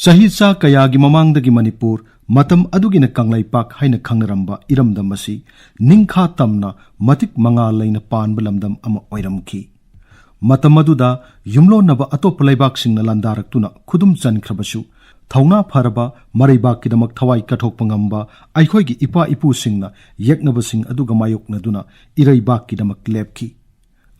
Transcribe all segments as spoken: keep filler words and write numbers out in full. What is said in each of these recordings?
ꯆꯍꯤ ꯆꯥ ꯀꯌꯥꯒꯤ ꯃꯃꯥꯡꯗꯒꯤ ꯃꯅꯤꯄꯨꯔ, ꯃꯇꯝ ꯑꯗꯨꯒꯤꯅ ꯀꯪꯂꯩꯄꯥꯛ ꯍꯥꯏꯅ ꯈꯪꯅꯔꯝꯕ ꯏꯔꯝꯗꯝ ꯑꯁꯤ ꯅꯤꯡꯈꯥ ꯇꯝꯅ ꯃꯇꯤꯛ ꯃꯉꯥ ꯂꯩꯅ ꯄꯥꯟꯕ ꯂꯝꯗꯝ ꯑꯃ ꯑꯣꯏꯔꯝꯈꯤ꯫ ꯃꯇꯝ ꯑꯗꯨꯗ ꯌꯨꯝꯂꯣꯟꯅꯕ ꯑꯇꯣꯞꯄ ꯂꯩꯕꯥꯛꯁꯤꯡꯅ ꯂꯥꯟꯗꯥꯔꯛꯇꯨꯅ ꯈꯨꯗꯨꯝ ꯆꯟꯈ꯭ꯔꯕꯁꯨ, ꯊꯧꯅꯥ ꯐꯔꯕ ꯃꯔꯩꯕꯥꯛꯀꯤꯗꯃꯛ ꯊꯋꯥꯏ ꯀꯠꯊꯣꯛꯄ ꯉꯝꯕ ꯑꯩꯈꯣꯏꯒꯤ ꯏꯄꯥ ꯏꯄꯨꯁꯤꯡꯅ ꯌꯦꯛꯅꯕꯁꯤꯡ ꯑꯗꯨꯒ ꯃꯥꯌꯣꯛꯅꯗꯨꯅ ꯏꯔꯩꯕꯥꯛꯀꯤꯗꯃꯛ ꯂꯦꯞꯈꯤ꯫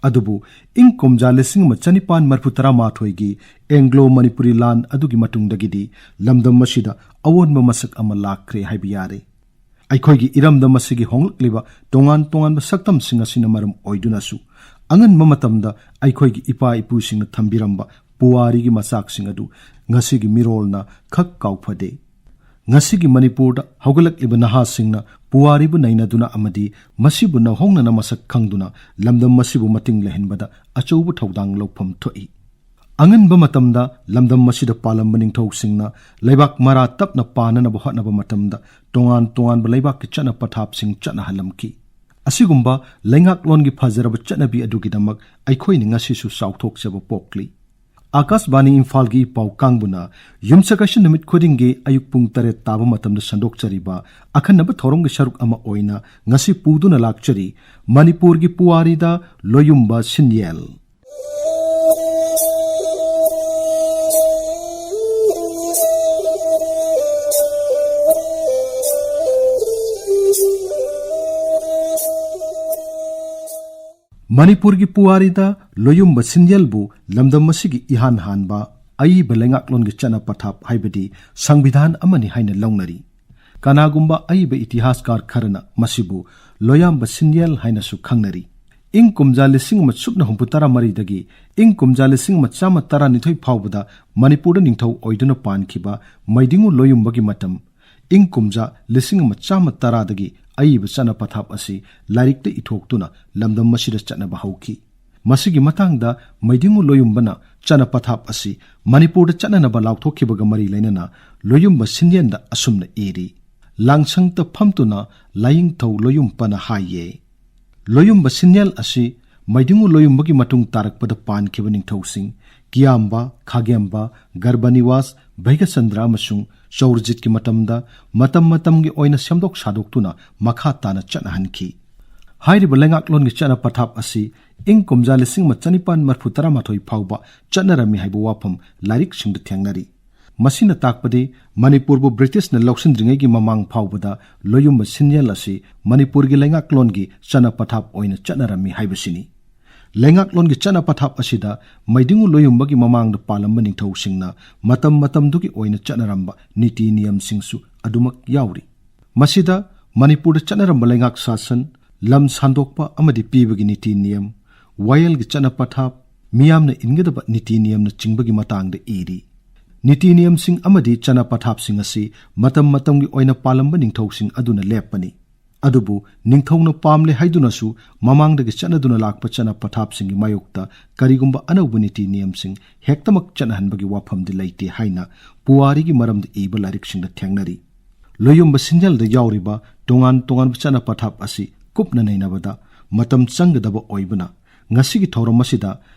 ꯑꯗꯨꯕꯨ ꯏꯪ ꯀꯨꯝꯖꯥ ꯂꯤꯁꯤꯡ ꯑꯃ ꯆꯅꯤꯄꯥꯟ ꯃꯔꯤꯐꯨ ꯇꯔꯥꯃꯥꯊꯣꯏꯒꯤ ꯑꯦꯡꯒ꯭ꯂꯣ ꯃꯅꯤꯄꯨꯔꯤ ꯂꯥꯟ ꯑꯗꯨꯒꯤ ꯃꯇꯨꯡꯗꯒꯤꯗꯤ ꯂꯝꯗꯝ ꯑꯁꯤꯗ ꯑꯑꯣꯟꯕ ꯃꯁꯛ ꯑꯃ ꯂꯥꯛꯈ꯭ꯔꯦ ꯍꯥꯏꯕ ꯌꯥꯔꯦ꯫ ꯑꯩꯈꯣꯏꯒꯤ ꯏꯔꯝꯗꯝ ꯑꯁꯤꯒꯤ ꯍꯣꯡꯂꯛꯂꯤꯕ ꯇꯣꯉꯥꯟ ꯇꯣꯉꯥꯟꯕ ꯁꯛꯇꯝꯁꯤꯡ ꯑꯁꯤꯅ ꯃꯔꯝ ꯑꯣꯏꯗꯨꯅꯁꯨ, ꯑꯉꯟꯕ ꯃꯇꯝꯗ ꯑꯩꯈꯣꯏꯒꯤ ꯏꯄꯥ ꯏꯄꯨꯁꯤꯡꯅ ꯊꯝꯕꯤꯔꯝꯕ ꯄꯨꯋꯥꯔꯤꯒꯤ ꯃꯆꯥꯛꯁꯤꯡ ꯑꯗꯨ ꯉꯁꯤꯒꯤ ꯃꯤꯔꯣꯜꯅ ꯈꯛ ꯀꯥꯎꯐꯗꯦ꯫ ꯉꯁꯤꯒꯤ ꯃꯅꯤꯄꯨꯔꯗ ꯍꯧꯒꯠꯂꯛꯂꯤꯕ ꯅꯍꯥꯁꯤꯡꯅ ꯄꯨꯋꯥꯔꯤꯕꯨ ꯅꯩꯅꯗꯨꯅ ꯑꯃꯗꯤ ꯃꯁꯤꯕꯨ ꯅꯧꯍꯧꯅꯅ ꯃꯁꯛ ꯈꯪꯗꯨꯅ ꯂꯝꯗꯝ ꯑꯁꯤꯕꯨ ꯃꯇꯤꯡ ꯂꯩꯍꯟꯕꯗ ꯑꯆꯧꯕ ꯊꯧꯗꯥꯡ ꯂꯧꯐꯝ ꯊꯣꯛꯏ꯫ ꯑꯉꯟꯕ ꯃꯇꯝꯗ ꯂꯝꯗꯝ ꯑꯁꯤꯗ ꯄꯥꯜꯂꯝꯕ ꯅꯤꯡꯊꯧꯁꯤꯡꯅ ꯂꯩꯕꯥꯛ ꯃꯔꯥ ꯇꯞꯅ ꯄꯥꯟꯅꯅꯕ ꯍꯣꯠꯅꯕ ꯃꯇꯝꯗ ꯇꯣꯉꯥꯟ ꯇꯣꯉꯥꯟꯕ ꯂꯩꯕꯥꯛꯀꯤ ꯆꯠꯅ ꯄꯊꯥꯞꯁꯤꯡ ꯆꯠꯅꯍꯜꯂꯝꯈꯤ꯫ ꯑꯁꯤꯒꯨꯝꯕ ꯂꯩꯉꯥꯛꯂꯣꯟꯒꯤ ꯐꯖꯔꯕ ꯆꯠꯅꯕꯤ ꯑꯗꯨꯒꯤꯗꯃꯛ ꯑꯩꯈꯣꯏꯅ ꯉꯁꯤꯁꯨ ꯆꯥꯎꯊꯣꯛꯆꯕ ꯄꯣꯛꯂꯤ꯫ ꯑꯥꯀꯥꯁꯕꯥꯅꯤ ꯏꯝꯐꯥꯜꯒꯤ ꯄꯥꯎ ꯀꯥꯡꯕꯨꯅ ꯌꯨꯝꯁꯀꯩꯁ ꯅꯨꯃꯤꯠ ꯈꯨꯗꯤꯡꯒꯤ ꯑꯌꯨꯛ ꯄꯨꯡ ꯇꯔꯦꯠ ꯇꯥꯕ ꯃꯇꯝꯗ ꯁꯟꯗꯣꯛꯆꯔꯤꯕ ꯑꯈꯟꯅꯕ ꯊꯧꯔꯝꯒꯤ ꯁꯔꯨꯛ ꯑꯃ ꯑꯣꯏꯅ ꯉꯁꯤ ꯄꯨꯗꯨꯅ ꯂꯥꯛꯆꯔꯤ ꯃꯅꯤꯄꯨꯔꯒꯤ ꯄꯨꯋꯥꯔꯤꯗ ꯂꯣꯌꯨꯝꯕ ꯁꯤꯟꯌꯦꯜ꯫ ꯃꯅꯤꯄꯨꯔꯒꯤ ꯄꯨꯋꯥꯔꯤꯗ ꯂꯣꯌꯨꯝꯕ ꯁꯤꯟꯌꯦꯜꯕꯨ ꯂꯝꯗꯝ ꯑꯁꯤꯒꯤ ꯏꯍꯥꯟ ꯍꯥꯟꯕ ꯑꯏꯕ ꯂꯩꯉꯥꯛꯂꯣꯟꯒꯤ ꯆꯠꯅ ꯄꯊꯥꯞ ꯍꯥꯏꯕꯗꯤ ꯁꯪꯕꯤꯙꯥꯟ ꯑꯃꯅꯤ ꯍꯥꯏꯅ ꯂꯧꯅꯔꯤ꯫ ꯀꯅꯥꯒꯨꯝꯕ ꯑꯏꯕ ꯏꯇꯤꯍꯥꯁꯀꯥꯔ ꯈꯔꯅ ꯃꯁꯤꯕꯨ ꯂꯣꯌꯥꯝꯕ ꯁꯤꯟꯌꯦꯜ ꯍꯥꯏꯅꯁꯨ ꯈꯪꯅꯔꯤ꯫ ꯏꯪ ꯀꯨꯝꯖꯥ ꯂꯤꯁꯤꯡ ꯑꯃ ꯁꯨꯞꯅ ꯍꯨꯝꯐꯨ ꯇꯔꯥ ꯃꯔꯤꯗꯒꯤ ꯏꯪ ꯀꯨꯝꯖꯥ ꯂꯤꯁꯤꯡ ꯑꯃ ꯆꯥꯝꯃ ꯇꯔꯥꯅꯤꯊꯣꯏ ꯐꯥꯎꯕꯗ ꯃꯅꯤꯄꯨꯔꯗ ꯅꯤꯡꯊꯧ ꯑꯣꯏꯗꯨꯅ ꯄꯥꯟꯈꯤꯕ ꯃꯩꯗꯤꯡꯉꯨ ꯂꯣꯌꯨꯝꯕꯒꯤ ꯃꯇꯝ, ꯏꯪ ꯀꯨꯝꯖꯥ ꯂꯤꯁꯤꯡ ꯑꯃ ꯆꯥꯝꯃ ꯇꯔꯥꯗꯒꯤ ꯑꯏꯕ ꯆꯠꯅ ꯄꯊꯥꯞ ꯑꯁꯤ ꯂꯥꯏꯔꯤꯛꯇ ꯏꯊꯣꯛꯇꯨꯅ ꯂꯝꯗꯝ ꯑꯁꯤꯗ ꯆꯠꯅꯕ ꯍꯧꯈꯤ꯫ ꯃꯁꯤꯒꯤ ꯃꯇꯥꯡꯗ ꯃꯩꯗꯤꯡꯉꯨ ꯂꯣꯌꯨꯝꯕꯅ ꯆꯠꯅ ꯄꯊꯥꯞ ꯑꯁꯤ ꯃꯅꯤꯄꯨꯔꯗ ꯆꯠꯅꯅꯕ ꯂꯥꯎꯊꯣꯛꯈꯤꯕꯒ ꯃꯔꯤ ꯂꯩꯅꯅ ꯂꯣꯌꯨꯝꯕ ꯁꯤꯟꯌꯦꯟꯗ ꯑꯁꯨꯝꯅ ꯏꯔꯤ, "ꯂꯥꯡꯁꯪꯇ ꯐꯝꯇꯨꯅ ꯂꯥꯏꯌꯦꯡꯊꯧ ꯂꯣꯌꯨꯝꯄꯅ ꯍꯥꯏꯌꯦ"꯫ ꯂꯣꯌꯨꯝꯕ ꯁꯤꯟꯌꯦꯜ ꯑꯁꯤ ꯃꯩꯗꯤꯡꯉꯨ ꯂꯣꯌꯨꯝꯕꯒꯤ ꯃꯇꯨꯡ ꯇꯥꯔꯛꯄꯗ ꯄꯥꯟꯈꯤꯕ ꯅꯤꯡꯊꯧꯁꯤꯡ ꯀꯤꯌꯥꯝꯕ, ꯈꯥꯒꯦꯝꯕ, ꯒꯔꯕꯅꯤꯋꯥꯁ, ꯚꯩꯒꯆꯟꯗ꯭ꯔ ꯑꯃꯁꯨꯡ ꯆꯧꯔꯖꯤꯠꯀꯤ ꯃꯇꯝꯗ ꯃꯇꯝ ꯃꯇꯝꯒꯤ ꯑꯣꯏꯅ ꯁꯦꯝꯗꯣꯛ ꯁꯥꯗꯣꯛꯇꯨꯅ ꯃꯈꯥ ꯇꯥꯅ ꯆꯠꯅꯍꯟꯈꯤ꯫ ꯍꯥꯏꯔꯤꯕ ꯂꯩꯉꯥꯛꯂꯣꯟꯒꯤ ꯆꯠꯅ ꯄꯊꯥꯞ ꯑꯁꯤ ꯏꯪ ꯀꯨꯝꯖꯥ ꯂꯤꯁꯤꯡ ꯑꯃ ꯆꯅꯤꯄꯥꯟ ꯃꯔꯤꯐꯨ ꯇꯔꯥꯃꯥꯊꯣꯏ ꯐꯥꯎꯕ ꯆꯠꯅꯔꯝꯃꯤ ꯍꯥꯏꯕ ꯋꯥꯐꯝ ꯂꯥꯏꯔꯤꯛꯁꯤꯡꯗ ꯊꯦꯡꯅꯔꯤ꯫ ꯃꯁꯤꯅ ꯇꯥꯛꯄꯗꯤ ꯃꯅꯤꯄꯨꯔꯕꯨ ꯕ꯭ꯔꯤꯇꯤꯁꯅ ꯂꯧꯁꯤꯟꯗ꯭ꯔꯤꯉꯩꯒꯤ ꯃꯃꯥꯡ ꯐꯥꯎꯕꯗ ꯂꯣꯌꯨꯝꯕ ꯁꯤꯟꯌꯦꯜ ꯑꯁꯤ ꯃꯅꯤꯄꯨꯔꯒꯤ ꯂꯩꯉꯥꯛꯂꯣꯟꯒꯤ ꯆꯠꯅ ꯄꯊꯥꯞ ꯑꯣꯏꯅ ꯆꯠꯅꯔꯝꯃꯤ ꯍꯥꯏꯕꯁꯤꯅꯤ꯫ ꯂꯩꯉꯥꯛꯂꯣꯟꯒꯤ ꯆꯠꯅ ꯄꯊꯥꯞ ꯑꯁꯤꯗ ꯃꯩꯗꯤꯡꯉꯨ ꯂꯣꯌꯨꯝꯕꯒꯤ ꯃꯃꯥꯡꯗ ꯄꯥꯜꯂꯝꯕ ꯅꯤꯡꯊꯧꯁꯤꯡꯅ ꯃꯇꯝ ꯃꯇꯝꯗꯨꯒꯤ ꯑꯣꯏꯅ ꯆꯠꯅꯔꯝꯕ ꯅꯤꯇꯤ ꯅꯤꯌꯝꯁꯤꯡꯁꯨ ꯑꯗꯨꯃꯛ ꯌꯥꯎꯔꯤ꯫ ꯃꯁꯤꯗ ꯃꯅꯤꯄꯨꯔꯗ ꯆꯠꯅꯔꯝꯕ ꯂꯩꯉꯥꯛ ꯁꯥꯁꯟ, ꯂꯝ ꯁꯥꯟꯗꯣꯛꯄ ꯑꯃꯗꯤ ꯄꯤꯕꯒꯤ ꯅꯤꯇꯤ ꯅꯤꯌꯝ, ꯋꯥꯌꯦꯜꯒꯤ ꯆꯠꯅ ꯄꯊꯥꯞ, ꯃꯤꯌꯥꯝꯅ ꯏꯟꯒꯗꯕ ꯅꯤꯇꯤ ꯅꯤꯌꯝꯅꯆꯤꯡꯕꯒꯤ ꯃꯇꯥꯡꯗ ꯏꯔꯤ꯫ ꯅꯤꯇꯤ ꯅꯤꯌꯝꯁꯤꯡ ꯑꯃꯗꯤ ꯆꯠꯅ ꯄꯊꯥꯞꯁꯤꯡ ꯑꯁꯤ ꯃꯇꯝ ꯃꯇꯝꯒꯤ ꯑꯣꯏꯅ ꯄꯥꯜꯂꯝꯕ ꯅꯤꯡꯊꯧꯁꯤꯡ ꯑꯗꯨꯅ ꯂꯦꯞꯄꯅꯤ꯫ ꯑꯗꯨꯕꯨ ꯅꯤꯡꯊꯧꯅ ꯄꯥꯝꯂꯦ ꯍꯥꯏꯗꯨꯅꯁꯨ ꯃꯃꯥꯡꯗꯒꯤ ꯆꯠꯅꯗꯨꯅ ꯂꯥꯛꯄ ꯆꯠꯅ ꯄꯊꯥꯞꯁꯤꯡꯒꯤ ꯃꯥꯌꯣꯛꯇ ꯀꯔꯤꯒꯨꯝꯕ ꯑꯅꯧꯕ ꯅꯤꯇꯤ ꯅꯤꯌꯝꯁꯤꯡ ꯍꯦꯛꯇꯃꯛ ꯆꯠꯅꯍꯟꯕꯒꯤ ꯋꯥꯐꯝꯗꯤ ꯂꯩꯇꯦ ꯍꯥꯏꯅ ꯄꯨꯋꯥꯔꯤꯒꯤ ꯃꯔꯝꯗ ꯏꯕ ꯂꯥꯏꯔꯤꯛꯁꯤꯡꯗ ꯊꯦꯡꯅꯔꯤ꯫ ꯂꯣꯌꯨꯝꯕ ꯁꯤꯟꯖꯦꯜꯗ ꯌꯥꯎꯔꯤꯕ ꯇꯣꯉꯥꯟ ꯇꯣꯉꯥꯟꯕ ꯆꯠꯅ ꯄꯊꯥꯞ ꯑꯁꯤ ꯀꯨꯞꯅ ꯅꯩꯅꯕꯗ ꯃꯇꯝ ꯆꯪꯒꯗꯕ ꯑꯣꯏꯕꯅ, ꯉꯁꯤꯒꯤ ꯊꯧꯔꯝ ꯑꯁꯤꯗ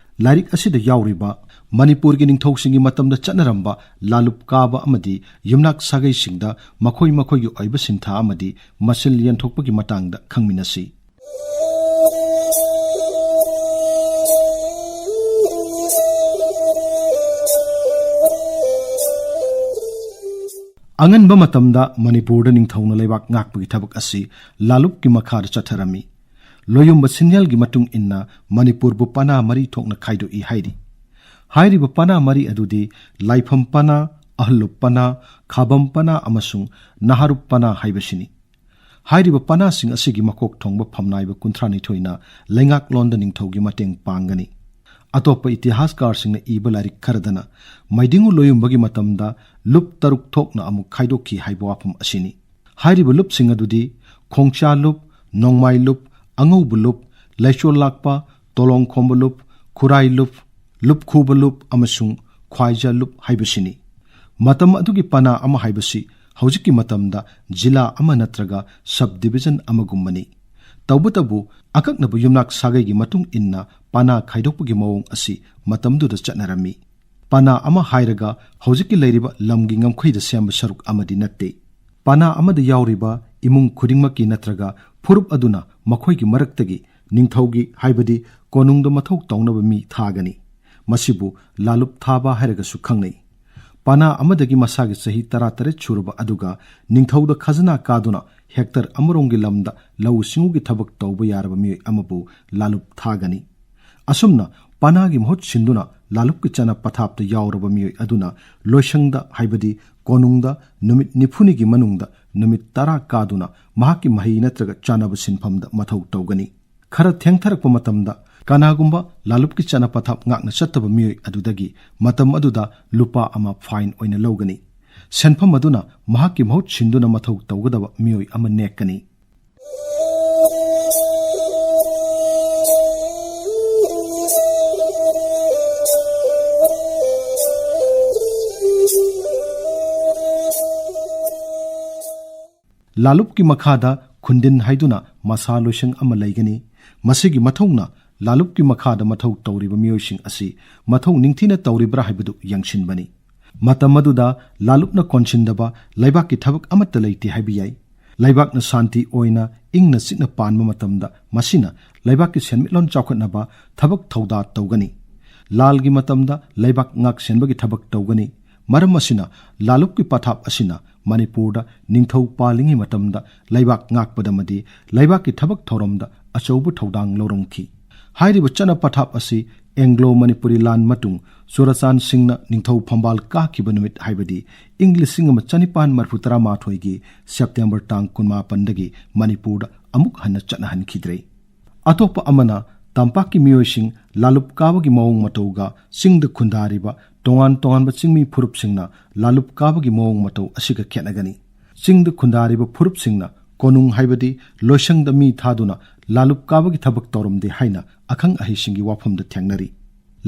ꯂꯥꯏꯔꯤꯛ ꯑꯁꯤꯗ ꯌꯥꯎꯔꯤꯕ ꯃꯅꯤꯄꯨꯔꯒꯤ ꯅꯤꯡꯊꯧꯁꯤꯡꯒꯤ ꯃꯇꯝꯗ ꯆꯠꯅꯔꯝꯕ ꯂꯥꯂꯨꯞ ꯀꯥꯕ ꯑꯃꯗꯤ ꯌꯨꯝꯅꯥꯛ ꯁꯥꯒꯩꯁꯤꯡꯗ ꯃꯈꯣꯏ ꯃꯈꯣꯏꯒꯤ ꯑꯣꯏꯕ ꯁꯤꯟꯊꯥ ꯑꯃꯗꯤ ꯃꯁꯤꯜ ꯌꯦꯟꯊꯣꯛꯄꯒꯤ ꯃꯇꯥꯡꯗ ꯈꯪꯃꯤꯟꯅꯁꯤ꯫ ꯑꯉꯟꯕ ꯃꯇꯝꯗ ꯃꯅꯤꯄꯨꯔꯗ ꯅꯤꯡꯊꯧꯅ ꯂꯩꯕꯥꯛ ꯉꯥꯛꯄꯒꯤ ꯊꯕꯛ ꯑꯁꯤ ꯂꯥꯂꯨꯞꯀꯤ ꯃꯈꯥꯗ ꯆꯠꯊꯔꯝꯃꯤ꯫ ꯂꯣꯌꯨꯝꯕ ꯁꯤꯟꯌꯦꯜꯒꯤ ꯃꯇꯨꯡ ꯏꯟꯅ ꯃꯅꯤꯄꯨꯔꯕꯨ ꯄꯅꯥ ꯃꯔꯤ ꯊꯣꯛꯅ ꯈꯥꯏꯗꯣꯛꯏ ꯍꯥꯏꯔꯤ꯫ ꯍꯥꯏꯔꯤꯕ ꯄꯅꯥ ꯃꯔꯤ ꯑꯗꯨꯗꯤ ꯂꯥꯏꯐꯝ ꯄꯅꯥ, ꯑꯍꯜꯂꯨꯞ ꯄꯅꯥ, ꯈꯥꯕꯝ ꯄꯅꯥ ꯑꯃꯁꯨꯡ ꯅꯍꯥꯔꯨꯞ ꯄꯅꯥ ꯍꯥꯏꯕꯁꯤꯅꯤ꯫ ꯍꯥꯏꯔꯤꯕ ꯄꯅꯥꯁꯤꯡ ꯑꯁꯤꯒꯤ ꯃꯀꯣꯛ ꯊꯣꯡꯕ ꯐꯝꯅꯥꯏꯕ ꯀꯨꯟꯊ꯭ꯔꯥꯅꯤꯊꯣꯏꯅ ꯂꯩꯉꯥꯛꯂꯣꯟꯗ ꯅꯤꯡꯊꯧꯒꯤ ꯃꯇꯦꯡ ꯄꯥꯡꯒꯅꯤ꯫ ꯑꯇꯣꯞꯄ ꯏꯇꯤꯍꯥꯁꯀꯥꯔꯁꯤꯡꯅ ꯏꯕ ꯂꯥꯏꯔꯤꯛ ꯈꯔꯗꯅ ꯃꯩꯗꯤꯡꯉꯨ ꯂꯣꯌꯨꯝꯕꯒꯤ ꯃꯇꯝꯗ ꯂꯨꯞ ꯇꯔꯨꯛ ꯊꯣꯛꯅ ꯑꯃꯨꯛ ꯈꯥꯏꯗꯣꯛꯈꯤ ꯍꯥꯏꯕ ꯋꯥꯐꯝ ꯑꯁꯤꯅꯤ꯫ ꯍꯥꯏꯔꯤꯕ ꯂꯨꯞꯁꯤꯡ ꯑꯗꯨꯗꯤ ꯈꯣꯡꯆꯥ ꯂꯨꯞ, ꯅꯣꯡꯃꯥꯏ ꯂꯨꯞ, ꯑꯉꯧꯕ ꯂꯨꯞ, ꯂꯩꯆꯣꯜ ꯂꯥꯛꯄ, ꯇꯣꯂꯣꯡꯈꯣꯝꯕ ꯂꯨꯞ, ꯈꯨꯔꯥꯏ ꯂꯨꯞ, ꯂꯨꯞꯈꯨꯕ ꯂꯨꯞ ꯑꯃꯁꯨꯡ ꯈ꯭ꯋꯥꯏꯖꯥ ꯂꯨꯞ ꯍꯥꯏꯕꯁꯤꯅꯤ꯫ ꯃꯇꯝ ꯑꯗꯨꯒꯤ ꯄꯅꯥ ꯑꯃ ꯍꯥꯏꯕꯁꯤ ꯍꯧꯖꯤꯛꯀꯤ ꯃꯇꯝꯗ ꯖꯤꯂꯥ ꯑꯃ ꯅꯠꯇ꯭ꯔꯒ ꯁꯕ ꯗꯤꯕꯤꯖꯟ ꯑꯃꯒꯨꯝꯕꯅꯤ꯫ ꯇꯧꯕꯇꯕꯨ, ꯑꯀꯛꯅꯕ ꯌꯨꯝꯅꯥꯛ ꯁꯥꯒꯩꯒꯤ ꯃꯇꯨꯡ ꯏꯟꯅ ꯄꯅꯥ ꯈꯥꯏꯗꯣꯛꯄꯒꯤ ꯃꯑꯣꯡ ꯑꯁꯤ ꯃꯇꯝꯗꯨꯗ ꯆꯠꯅꯔꯝꯃꯤ꯫ ꯄꯅꯥ ꯑꯃ ꯍꯥꯏꯔꯒ ꯍꯧꯖꯤꯛꯀꯤ ꯂꯩꯔꯤꯕ ꯂꯝꯒꯤ ꯉꯝꯈꯩꯗ ꯁꯦꯝꯕ ꯁꯔꯨꯛ ꯑꯃꯗꯤ ꯅꯠꯇꯦ꯫ ꯄꯅꯥ ꯑꯃꯗ ꯌꯥꯎꯔꯤꯕ ꯏꯃꯨꯡ ꯈꯨꯗꯤꯡꯃꯛꯀꯤ ꯅꯠꯇ꯭ꯔꯒ ꯐꯨꯔꯨꯞ ꯑꯗꯨꯅ ꯃꯈꯣꯏꯒꯤ ꯃꯔꯛꯇꯒꯤ ꯅꯤꯡꯊꯧꯒꯤ, ꯍꯥꯏꯕꯗꯤ ꯀꯣꯅꯨꯡꯗ ꯃꯊꯧ ꯇꯧꯅꯕ ꯃꯤ ꯊꯥꯒꯅꯤ꯫ ꯃꯁꯤꯕꯨ ꯂꯥꯂꯨꯞ ꯊꯥꯕ ꯍꯥꯏꯔꯒꯁꯨ ꯈꯪꯅꯩ꯫ ꯄꯅꯥ ꯑꯃꯗꯒꯤ ꯃꯁꯥꯒꯤ ꯆꯍꯤ ꯇꯔꯥꯇꯔꯦꯠ ꯁꯨꯔꯕ ꯑꯗꯨꯒ ꯅꯤꯡꯊꯧꯗ ꯈꯖꯅꯥ ꯀꯥꯗꯨꯅ ꯍꯦꯛꯇꯔ ꯑꯃꯔꯣꯝꯒꯤ ꯂꯝꯗ ꯂꯧꯎ ꯁꯤꯡꯎꯒꯤ ꯊꯕꯛ ꯇꯧꯕ ꯌꯥꯔꯕ ꯃꯤꯑꯣꯏ ꯑꯃꯕꯨ ꯂꯥꯂꯨꯞ ꯊꯥꯒꯅꯤ꯫ ꯑꯁꯨꯝꯅ ꯄꯅꯥꯒꯤ ꯃꯍꯨꯠ ꯁꯤꯟꯗꯨꯅ ꯂꯥꯂꯨꯞꯀꯤ ꯆꯠꯅ ꯄꯊꯥꯞꯇ ꯌꯥꯎꯔꯕ ꯃꯤꯑꯣꯏ ꯑꯗꯨꯅ ꯂꯣꯏꯁꯪꯗ, ꯍꯥꯏꯕꯗꯤ ꯀꯣꯅꯨꯡꯗ ꯅꯨꯃꯤꯠ ꯅꯤꯐꯨꯅꯤꯒꯤ ꯃꯅꯨꯡꯗ ꯅꯨꯃꯤꯠ ꯇꯔꯥ ꯀꯥꯗꯨꯅ ꯃꯍꯥꯛꯀꯤ ꯃꯍꯩ ꯅꯠꯇ꯭ꯔꯒ ꯆꯥꯅꯕ ꯁꯤꯟꯐꯝꯗ ꯃꯊꯧ ꯇꯧꯒꯅꯤ꯫ ꯈꯔ ꯊꯦꯡꯊꯔꯛꯄ ꯃꯇꯝꯗ ꯀꯅꯥꯒꯨꯝꯕ ꯂꯥꯂꯨꯞꯀꯤ ꯆꯠꯅ ꯄꯊꯥꯞ ꯉꯥꯛꯅ ꯆꯠꯇꯕ ꯃꯤꯑꯣꯏ ꯑꯗꯨꯗꯒꯤ ꯃꯇꯝ ꯑꯗꯨꯗ ꯂꯨꯄꯥ ꯑꯃ ꯐꯥꯏꯟ ꯑꯣꯏꯅ ꯂꯧꯒꯅꯤ꯫ ꯁꯦꯟꯐꯝ ꯑꯗꯨꯅ ꯃꯍꯥꯛꯀꯤ ꯃꯍꯨꯠ ꯁꯤꯟꯗꯨꯅ ꯃꯊꯧ ꯇꯧꯒꯗꯕ ꯃꯤꯑꯣꯏ ꯑꯃ ꯅꯦꯛꯀꯅꯤ꯫ ꯂꯥꯂꯨꯞꯀꯤ ꯃꯈꯥꯗ ꯈꯨꯟꯗꯤꯟ ꯍꯥꯏꯗꯨꯅ ꯃꯁꯥ ꯂꯣꯏꯁꯪ ꯑꯃ ꯂꯩꯒꯅꯤ꯫ ꯃꯁꯤꯒꯤ ꯃꯊꯧꯅ ꯂꯥꯂꯨꯞꯀꯤ ꯃꯈꯥꯗ ꯃꯊꯧ ꯇꯧꯔꯤꯕ ꯃꯤꯑꯣꯏꯁꯤꯡ ꯑꯁꯤ ꯃꯊꯧ ꯅꯤꯡꯊꯤꯅ ꯇꯧꯔꯤꯕ꯭ꯔꯥ ꯍꯥꯏꯕꯗꯨ ꯌꯦꯡꯁꯤꯟꯕꯅꯤ꯫ ꯃꯇꯝ ꯑꯗꯨꯗ ꯂꯥꯂꯨꯞꯅ ꯀꯣꯟꯁꯤꯟꯗꯕ ꯂꯩꯕꯥꯛꯀꯤ ꯊꯕꯛ ꯑꯃꯠꯇ ꯂꯩꯇꯦ ꯍꯥꯏꯕ ꯌꯥꯏ꯫ ꯂꯩꯕꯥꯛꯅ ꯁꯥꯟꯇꯤ ꯑꯣꯏꯅ ꯏꯪꯅ ꯆꯤꯛꯅ ꯄꯥꯟꯕ ꯃꯇꯝꯗ ꯃꯁꯤꯅ ꯂꯩꯕꯥꯛꯀꯤ ꯁꯦꯟꯃꯤꯠꯂꯣꯟ ꯆꯥꯎꯈꯠꯅꯕ ꯊꯕꯛ ꯊꯧꯗꯥ ꯇꯧꯒꯅꯤ꯫ ꯂꯥꯜꯒꯤ ꯃꯇꯝꯗ ꯂꯩꯕꯥꯛ ꯉꯥꯛ ꯁꯦꯟꯕꯒꯤ ꯊꯕꯛ ꯇꯧꯒꯅꯤ꯫ ꯃꯔꯝ ꯑꯁꯤꯅ ꯂꯥꯂꯨꯞꯀꯤ ꯄꯊꯥꯞ ꯑꯁꯤꯅ ꯃꯅꯤꯄꯨꯔꯗ ꯅꯤꯡꯊꯧ ꯄꯥꯜꯂꯤꯉꯩ ꯃꯇꯝꯗ ꯂꯩꯕꯥꯛ ꯉꯥꯛꯄꯗ ꯑꯃꯗꯤ ꯂꯩꯕꯥꯛꯀꯤ ꯊꯕꯛ ꯊꯧꯔꯝꯗ ꯑꯆꯧꯕ ꯊꯧꯗꯥꯡ ꯂꯧꯔꯝꯈꯤ꯫ ꯍꯥꯏꯔꯤꯕ ꯆꯠꯅ ꯄꯊꯥꯞ ꯑꯁꯤ ꯑꯦꯡꯒ꯭ꯂꯣ ꯃꯅꯤꯄꯨꯔꯤ ꯂꯥꯟ ꯃꯇꯨꯡ ꯆꯨꯔꯆꯥꯟ ꯁꯤꯡꯅ ꯅꯤꯡꯊꯧ ꯐꯝꯕꯥꯜ ꯀꯥꯈꯤꯕ ꯅꯨꯃꯤꯠ, ꯍꯥꯏꯕꯗꯤ ꯏꯪ ꯂꯤꯁꯤꯡ ꯑꯃ ꯆꯅꯤꯄꯥꯟ ꯃꯔꯤꯐꯨ ꯇꯔꯥꯃꯥꯊꯣꯏꯒꯤ ꯁꯦꯞꯇꯦꯝꯕꯔ ꯇꯥꯡ ꯀꯨꯟꯃꯥꯄꯟꯗꯒꯤ ꯃꯅꯤꯄꯨꯔꯗ ꯑꯃꯨꯛ ꯍꯟꯅ ꯆꯠꯅꯍꯟꯈꯤꯗ꯭ꯔꯦ꯫ ꯑꯇꯣꯞꯄ ꯑꯃꯅ ꯇꯝꯄꯥꯛꯀꯤ ꯃꯤꯑꯣꯏꯁꯤꯡ ꯂꯥꯂꯨꯞ ꯀꯥꯕꯒꯤ ꯃꯑꯣꯡ ꯃꯇꯧꯒ ꯆꯤꯡꯗ ꯈꯨꯟꯗꯥꯔꯤꯕ ꯇꯣꯉꯥꯟ ꯇꯣꯉꯥꯟꯕ ꯆꯤꯡꯃꯤ ꯐꯨꯔꯨꯞꯁꯤꯡꯅ ꯂꯥꯂꯨꯞ ꯀꯥꯕꯒꯤ ꯃꯑꯣꯡ ꯃꯇꯧ ꯑꯁꯤꯒ ꯈꯦꯠꯅꯒꯅꯤ꯫ ꯆꯤꯡꯗ ꯈꯨꯟꯗꯥꯔꯤꯕ ꯐꯨꯔꯨꯞꯁꯤꯡꯅ ꯀꯣꯅꯨꯡ, ꯍꯥꯏꯕꯗꯤ ꯂꯣꯏꯁꯪꯗ ꯃꯤ ꯊꯥꯗꯨꯅ ꯂꯥꯂꯨꯞ ꯀꯥꯕꯒꯤ ꯊꯕꯛ ꯇꯧꯔꯝꯗꯦ ꯍꯥꯏꯅ ꯑꯈꯪ ꯑꯍꯩꯁꯤꯡꯒꯤ ꯋꯥꯐꯝꯗ ꯊꯦꯡꯅꯔꯤ꯫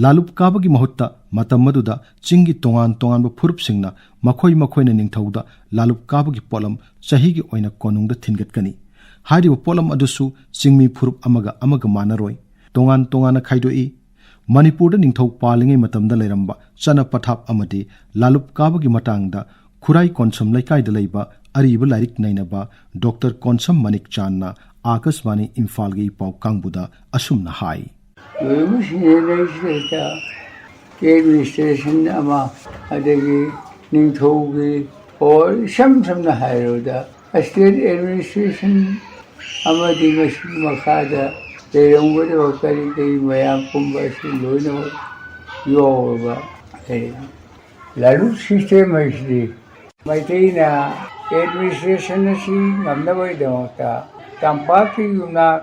ꯂꯥꯂꯨꯞ ꯀꯥꯕꯒꯤ ꯃꯍꯨꯠꯇ ꯃꯇꯝ ꯑꯗꯨꯗ ꯆꯤꯡꯒꯤ ꯇꯣꯉꯥꯟ ꯇꯣꯉꯥꯟꯕ ꯐꯨꯔꯨꯞꯁꯤꯡꯅ ꯃꯈꯣꯏ ꯃꯈꯣꯏꯅ ꯅꯤꯡꯊꯧꯗ ꯂꯥꯂꯨꯞ ꯀꯥꯕꯒꯤ ꯄꯣꯠꯂꯝ ꯆꯍꯤꯒꯤ ꯑꯣꯏꯅ ꯀꯣꯅꯨꯡꯗ ꯊꯤꯟꯒꯠꯀꯅꯤ꯫ ꯍꯥꯏꯔꯤꯕ ꯄꯣꯠꯂꯝ ꯑꯗꯨꯁꯨ ꯆꯤꯡꯃꯤ ꯐꯨꯔꯨꯞ ꯑꯃꯒ ꯑꯃꯒ ꯃꯥꯟꯅꯔꯣꯏ, ꯇꯣꯉꯥꯟ ꯇꯣꯉꯥꯟꯅ ꯈꯥꯏꯗꯣꯛꯏ꯫ ꯃꯅꯤꯄꯨꯔꯗ ꯅꯤꯡꯊꯧ ꯄꯥꯜꯂꯤꯉꯩ ꯃꯇꯝꯗ ꯂꯩꯔꯝꯕ ꯆꯠꯅ ꯄꯊꯥꯞ ꯑꯃꯗꯤ ꯂꯥꯂꯨꯞ ꯀꯥꯕꯒꯤ ꯃꯇꯥꯡꯗ ꯈꯨꯔꯥꯏ ꯀꯣꯟꯁꯝ ꯂꯩꯀꯥꯏꯗ ꯂꯩꯕ ꯑꯔꯤꯕ ꯂꯥꯏꯔꯤꯛ ꯅꯩꯅꯕ ꯗꯣꯛꯇꯔ ꯀꯣꯟꯁꯝ ꯃꯅꯤꯛ ꯆꯥꯟꯅ ꯑꯥꯀꯥꯁꯕꯥꯅꯤ ꯏꯝꯐꯥꯜꯒꯤ ꯄꯥꯎ ꯀꯥꯡꯕꯨꯗ ꯑꯁꯨꯝꯅ ꯍꯥꯏ꯫ ꯂꯣꯏꯕꯁꯤꯡꯁꯤꯗꯩꯁꯤꯗ ꯑꯦꯗꯃꯤꯅꯤꯁꯇ꯭ꯔꯦꯁꯟ ꯑꯃ, ꯑꯗꯒꯤ ꯅꯤꯡꯊꯧꯒꯤ, ꯑꯣ, ꯏꯁꯝ ꯁꯝꯅ ꯍꯥꯏꯔꯕꯗ ꯁ꯭ꯇꯦꯠ ꯑꯦꯗꯃꯤꯅꯤꯁꯇ꯭ꯔꯦꯁꯟ ꯑꯃꯗꯤ ꯃꯁꯤꯒꯤ ꯃꯈꯥꯗ ꯂꯩꯔꯝꯒꯗꯕ ꯀꯔꯤ ꯀꯔꯤ ꯃꯌꯥꯝ ꯄꯨꯝꯕ ꯑꯁꯤ ꯂꯣꯏꯅꯃꯛ ꯌꯥꯎꯔꯕ ꯂꯩ꯫ ꯂꯥꯂꯨꯞ ꯁꯤꯁꯇꯦꯝ ꯍꯥꯏꯁꯤꯗꯤ ꯃꯩꯇꯩꯅ ꯑꯦꯗꯃꯤꯅꯤꯁꯇ꯭ꯔꯦꯁꯟ ꯑꯁꯤ ꯉꯝꯅꯕꯒꯤꯗꯃꯛꯇ ꯇꯝꯄꯥꯛꯀꯤ ꯌꯨꯝꯅꯥꯛ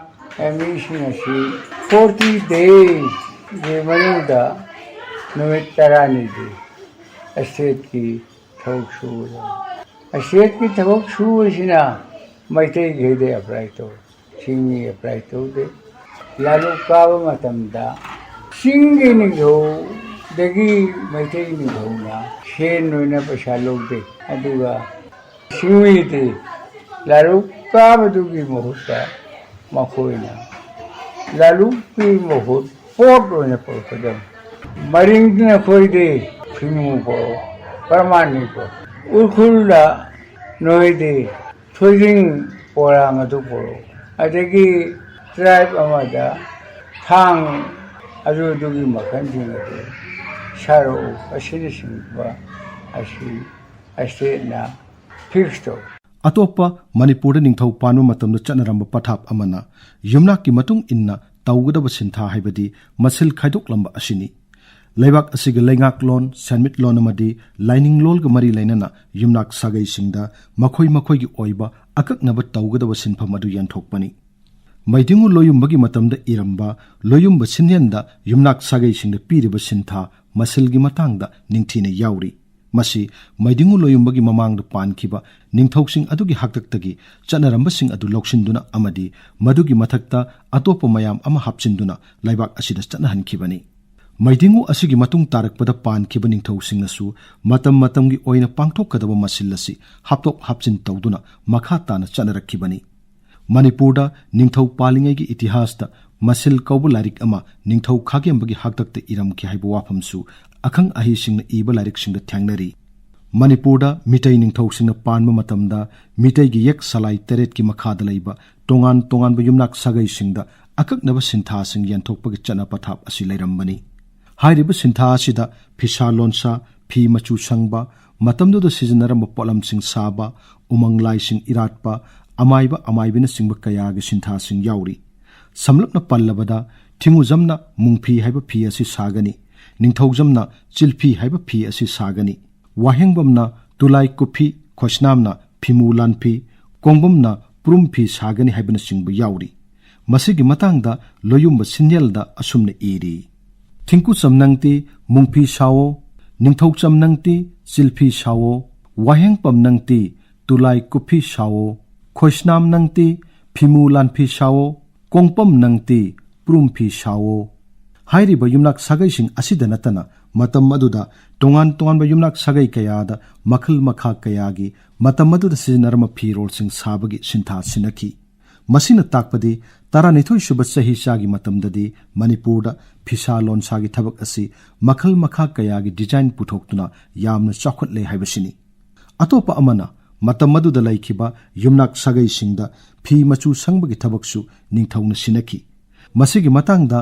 ꯃꯤꯁꯤꯡ ꯑꯁꯤ ꯐꯣꯔꯇꯤ ꯗꯦꯖꯀꯤ ꯃꯅꯨꯡꯗ ꯅꯨꯃꯤꯠ ꯇꯔꯥꯅꯤꯗꯤ ꯁ꯭ꯇꯦꯠꯀꯤ ꯊꯕꯛ ꯁꯨꯒꯗꯕ꯫ ꯁ꯭ꯇꯦꯠꯀꯤ ꯊꯕꯛ ꯁꯨꯕꯁꯤꯅ ꯃꯩꯇꯩꯈꯩꯗ ꯑꯦꯄ꯭ꯂꯥꯏ ꯇꯧꯏ, ꯆꯤꯡꯃꯤ ꯑꯦꯄ꯭ꯂꯥꯏ ꯇꯧꯗꯦ꯫ ꯂꯥꯂꯨꯞ ꯀꯥꯕ ꯃꯇꯝꯗ ꯆꯤꯡꯒꯤ ꯅꯤꯡꯊꯧꯗꯒꯤ ꯃꯩꯇꯩ ꯅꯤꯡꯊꯧꯅ ꯁꯦꯟ ꯑꯣꯏꯅ ꯄꯩꯁꯥ ꯂꯧꯗꯦ꯫ ꯑꯗꯨꯒ ꯆꯤꯡꯃꯤꯗꯤ ꯂꯥꯂꯨꯞ ꯀꯥꯕꯗꯨꯒꯤ ꯃꯍꯨꯠꯇ ꯃꯈꯣꯏꯅ ꯂꯥꯂꯨꯞꯀꯤ ꯃꯍꯨꯠ ꯄꯣꯠ ꯑꯣꯏꯅ ꯄꯨꯔꯛꯀꯗꯕꯅꯤ꯫ ꯃꯔꯤꯡꯗꯨꯅ ꯑꯩꯈꯣꯏꯗꯤ ꯐꯤꯃꯨ ꯄꯨꯔꯛꯑꯣ, ꯄ꯭ꯔꯃꯥꯟꯅꯤ ꯄꯨꯔꯛꯑꯣ꯫ ꯎꯈ꯭ꯔꯨꯜꯗ ꯅꯣꯏꯗꯤ ꯊꯣꯏꯗꯤꯡ ꯄꯣꯂꯥꯡ ꯑꯗꯨ ꯄꯨꯔꯛꯎ꯫ ꯑꯗꯒꯤ ꯇ꯭ꯔꯥꯏꯕ ꯑꯃꯗ ꯊꯥꯡ ꯑꯗꯨ ꯑꯗꯨꯒꯤ ꯃꯈꯜꯁꯤꯡ ꯑꯗꯨ ꯁꯥꯔꯛꯎ꯫ ꯑꯁꯤꯅꯆꯤꯡꯕ ꯑꯁꯤ ꯁ꯭ꯇꯦꯠꯅ ꯐꯤꯛꯁ ꯇꯧ꯫ ꯑꯇꯣꯞꯄ ꯃꯅꯤꯄꯨꯔꯗ ꯅꯤꯡꯊꯧ ꯄꯥꯟꯕ ꯃꯇꯝꯗ ꯆꯠꯅꯔꯝꯕ ꯄꯊꯥꯞ ꯑꯃꯅ ꯌꯨꯝꯅꯥꯛꯀꯤ ꯃꯇꯨꯡ ꯏꯟꯅ ꯇꯧꯒꯗꯕ ꯁꯤꯟꯊꯥ ꯍꯥꯏꯕꯗꯤ ꯃꯁꯤꯜ ꯈꯥꯏꯗꯣꯛꯂꯝꯕ ꯑꯁꯤꯅꯤ꯫ ꯂꯩꯕꯥꯛ ꯑꯁꯤꯒꯤ ꯂꯩꯉꯥꯛꯂꯣꯟ, ꯁꯦꯟꯃꯤꯠꯂꯣꯟ ꯑꯃꯗꯤ ꯂꯥꯏꯅꯤꯡꯂꯣꯟꯒ ꯃꯔꯤ ꯂꯩꯅꯅ ꯌꯨꯝꯅꯥꯛ ꯁꯥꯒꯩꯁꯤꯡꯗ ꯃꯈꯣꯏ ꯃꯈꯣꯏꯒꯤ ꯑꯣꯏꯕ ꯑꯀꯛꯅꯕ ꯇꯧꯒꯗꯕ ꯁꯤꯟꯐꯝ ꯑꯗꯨ ꯌꯦꯟꯊꯣꯛꯄꯅꯤ꯫ ꯃꯩꯗꯤꯡꯉꯨ ꯂꯣꯌꯨꯝꯕꯒꯤ ꯃꯇꯝꯗ ꯏꯔꯝꯕ ꯂꯣꯌꯨꯝꯕ ꯁꯤꯟꯌꯦꯟꯗ ꯌꯨꯝꯅꯥꯛ ꯁꯥꯒꯩꯁꯤꯡꯗ ꯄꯤꯔꯤꯕ ꯁꯤꯟꯊꯥ ꯃꯁꯤꯜꯒꯤ ꯃꯇꯥꯡꯗ ꯅꯤꯡꯊꯤꯅ ꯌꯥꯎꯔꯤ꯫ ꯃꯁꯤ ꯃꯩꯗꯤꯡꯉꯨ ꯂꯣꯌꯨꯝꯕꯒꯤ ꯃꯃꯥꯡꯗ ꯄꯥꯟꯈꯤꯕ ꯅꯤꯡꯊꯧꯁꯤꯡ ꯑꯗꯨꯒꯤ ꯍꯥꯛꯇꯛꯇꯒꯤ ꯆꯠꯅꯔꯝꯕꯁꯤꯡ ꯑꯗꯨ ꯂꯧꯁꯤꯟꯗꯨꯅ ꯑꯃꯗꯤ ꯃꯗꯨꯒꯤ ꯃꯊꯛꯇ ꯑꯇꯣꯞꯄ ꯃꯌꯥꯝ ꯑꯃ ꯍꯥꯞꯆꯤꯟꯗꯨꯅ ꯂꯩꯕꯥꯛ ꯑꯁꯤꯗ ꯆꯠꯅꯍꯟꯈꯤꯕꯅꯤ꯫ ꯃꯩꯗꯤꯡꯉꯨ ꯑꯁꯤꯒꯤ ꯃꯇꯨꯡ ꯇꯥꯔꯛꯄꯗ ꯄꯥꯟꯈꯤꯕ ꯅꯤꯡꯊꯧꯁꯤꯡꯅꯁꯨ ꯃꯇꯝ ꯃꯇꯝꯒꯤ ꯑꯣꯏꯅ ꯄꯥꯡꯊꯣꯛꯀꯗꯕ ꯃꯁꯤꯜ ꯑꯁꯤ ꯍꯥꯞꯇꯣꯛ ꯍꯥꯞꯆꯤꯟ ꯇꯧꯗꯨꯅ ꯃꯈꯥ ꯇꯥꯅ ꯆꯠꯅꯔꯛꯈꯤꯕꯅꯤ꯫ ꯃꯅꯤꯄꯨꯔꯗ ꯅꯤꯡꯊꯧ ꯄꯥꯜꯂꯤꯉꯩꯒꯤ ꯏꯇꯤꯍꯥꯁꯇ ꯃꯁꯤꯜ ꯀꯧꯕ ꯂꯥꯏꯔꯤꯛ ꯑꯃ ꯅꯤꯡꯊꯧ ꯈꯥꯒꯦꯝꯕꯒꯤ ꯍꯥꯛꯇꯛꯇ ꯏꯔꯝꯈꯤ ꯍꯥꯏꯕ ꯋꯥꯐꯝꯁꯨ ꯑꯈꯪ ꯑꯍꯩꯁꯤꯡꯅ ꯏꯕ ꯂꯥꯏꯔꯤꯛꯁꯤꯡꯗ ꯊꯦꯡꯅꯔꯤ꯫ ꯃꯅꯤꯄꯨꯔꯗ ꯃꯤꯇꯩ ꯅꯤꯡꯊꯧꯁꯤꯡꯅ ꯄꯥꯟꯕ ꯃꯇꯝꯗ ꯃꯤꯇꯩꯒꯤ ꯌꯦꯛ ꯁꯂꯥꯏ ꯇꯔꯦꯠꯀꯤ ꯃꯈꯥꯗ ꯂꯩꯕ ꯇꯣꯉꯥꯟ ꯇꯣꯉꯥꯟꯕ ꯌꯨꯝꯅꯥꯛ ꯁꯥꯒꯩꯁꯤꯡꯗ ꯑꯀꯛꯅꯕ ꯁꯤꯟꯊꯥꯁꯤꯡ ꯌꯦꯟꯊꯣꯛꯄꯒꯤ ꯆꯠꯅ ꯄꯊꯥꯞ ꯑꯁꯤ ꯂꯩꯔꯝꯕꯅꯤ꯫ ꯍꯥꯏꯔꯤꯕ ꯁꯤꯟꯊꯥ ꯑꯁꯤꯗ ꯐꯤꯁꯥ ꯂꯣꯟꯁꯥ, ꯐꯤ ꯃꯆꯨ ꯁꯪꯕ, ꯃꯇꯝꯗꯨꯗ ꯁꯤꯖꯤꯟꯅꯔꯝꯕ ꯄꯣꯠꯂꯝꯁꯤꯡ ꯁꯥꯕ, ꯎꯃꯪ ꯂꯥꯏꯁꯤꯡ ꯏꯔꯥꯠꯄ, ꯑꯃꯥꯏꯕ ꯑꯃꯥꯏꯕꯤꯅꯆꯤꯡꯕ ꯀꯌꯥꯒꯤ ꯁꯤꯟꯊꯥꯁꯤꯡ ꯌꯥꯎꯔꯤ꯫ ꯁꯝꯂꯞꯅ ꯄꯜꯂꯕꯗ, ꯊꯤꯡꯉꯨꯖꯝꯅ ꯃꯨꯡꯐꯤ ꯍꯥꯏꯕ ꯐꯤ ꯑꯁꯤ ꯁꯥꯒꯅꯤ, ꯅꯤꯡꯊꯧꯖꯝꯅ ꯆꯤꯜꯐꯤ ꯍꯥꯏꯕ ꯐꯤ ꯑꯁꯤ ꯁꯥꯒꯅꯤ, ꯋꯥꯍꯦꯡꯕꯝꯅ ꯇꯨꯂꯥꯏ ꯀꯨꯞꯐꯤ, ꯈꯣꯏꯁꯅꯥꯝꯅ ꯐꯤꯃꯨ ꯂꯥꯟꯐꯤ, ꯀꯣꯡꯕꯝꯅ ꯄꯨꯔꯨꯝꯐꯤ ꯁꯥꯒꯅꯤ ꯍꯥꯏꯕꯅꯆꯤꯡꯕ ꯌꯥꯎꯔꯤ꯫ ꯃꯁꯤꯒꯤ ꯃꯇꯥꯡꯗ ꯂꯣꯌꯨꯝꯕ ꯁꯤꯟꯌꯦꯜꯗ ꯑꯁꯨꯝꯅ ꯏꯔꯤ: ꯊꯤꯡꯀꯨꯆꯝ ꯅꯪꯇꯤ ꯃꯨꯡꯐꯤ ꯁꯥꯋꯣ, ꯅꯤꯡꯊꯧꯆꯝ ꯅꯪꯇꯤ ꯆꯤꯜꯐꯤ ꯁꯥꯋꯣ, ꯋꯥꯍꯦꯡꯄꯝ ꯅꯪꯇꯤ ꯇꯨꯂꯥꯏ ꯀꯨꯞꯐꯤ ꯁꯥꯋꯣ, ꯈꯣꯏꯁꯅꯥꯝ ꯅꯪꯇꯤ ꯐꯤꯃꯨ ꯂꯥꯟꯐꯤ ꯁꯥꯋꯣ, ꯀꯣꯡꯄꯝ ꯅꯪꯇꯤ ꯄꯨꯔꯨꯝꯐꯤ ꯁꯥꯋꯣ꯫ ꯍꯥꯏꯔꯤꯕ ꯌꯨꯝꯅꯥꯛ ꯁꯥꯒꯩꯁꯤꯡ ꯑꯁꯤꯗ ꯅꯠꯇꯅ ꯃꯇꯝ ꯑꯗꯨꯗ ꯇꯣꯉꯥꯟ ꯇꯣꯉꯥꯟꯕ ꯌꯨꯝꯅꯥꯛ ꯁꯥꯒꯩ ꯀꯌꯥꯗ ꯃꯈꯜ ꯃꯈꯥ ꯀꯌꯥꯒꯤ ꯃꯇꯝ ꯑꯗꯨꯗ ꯁꯤꯖꯤꯟꯅꯔꯝꯕ ꯐꯤꯔꯣꯜꯁꯤꯡ ꯁꯥꯕꯒꯤ ꯁꯤꯟꯊꯥ ꯁꯤꯟꯅꯈꯤ꯫ ꯃꯁꯤꯅ ꯇꯥꯛꯄꯗꯤ ꯇꯔꯥꯅꯤꯊꯣꯏ ꯁꯨꯕ ꯆꯍꯤꯆꯥꯒꯤ ꯃꯇꯝꯗꯗꯤ ꯃꯅꯤꯄꯨꯔꯗ ꯐꯤꯁꯥ ꯂꯣꯟꯁꯥꯒꯤ ꯊꯕꯛ ꯑꯁꯤ ꯃꯈꯜ ꯃꯈꯥ ꯀꯌꯥꯒꯤ ꯗꯤꯖꯥꯏꯟ ꯄꯨꯊꯣꯛꯇꯨꯅ ꯌꯥꯝꯅ ꯆꯥꯎꯈꯠꯂꯦ ꯍꯥꯏꯕꯁꯤꯅꯤ꯫ ꯑꯇꯣꯞꯄ ꯑꯃꯅ, ꯃꯇꯝ ꯑꯗꯨꯗ ꯂꯩꯈꯤꯕ ꯌꯨꯝꯅꯥꯛ ꯁꯥꯒꯩꯁꯤꯡꯗ ꯐꯤ ꯃꯆꯨ ꯁꯪꯕꯒꯤ ꯊꯕꯛꯁꯨ ꯅꯤꯡꯊꯧꯅ ꯁꯤꯟꯅꯈꯤ꯫ ꯃꯁꯤꯒꯤ ꯃꯇꯥꯡꯗ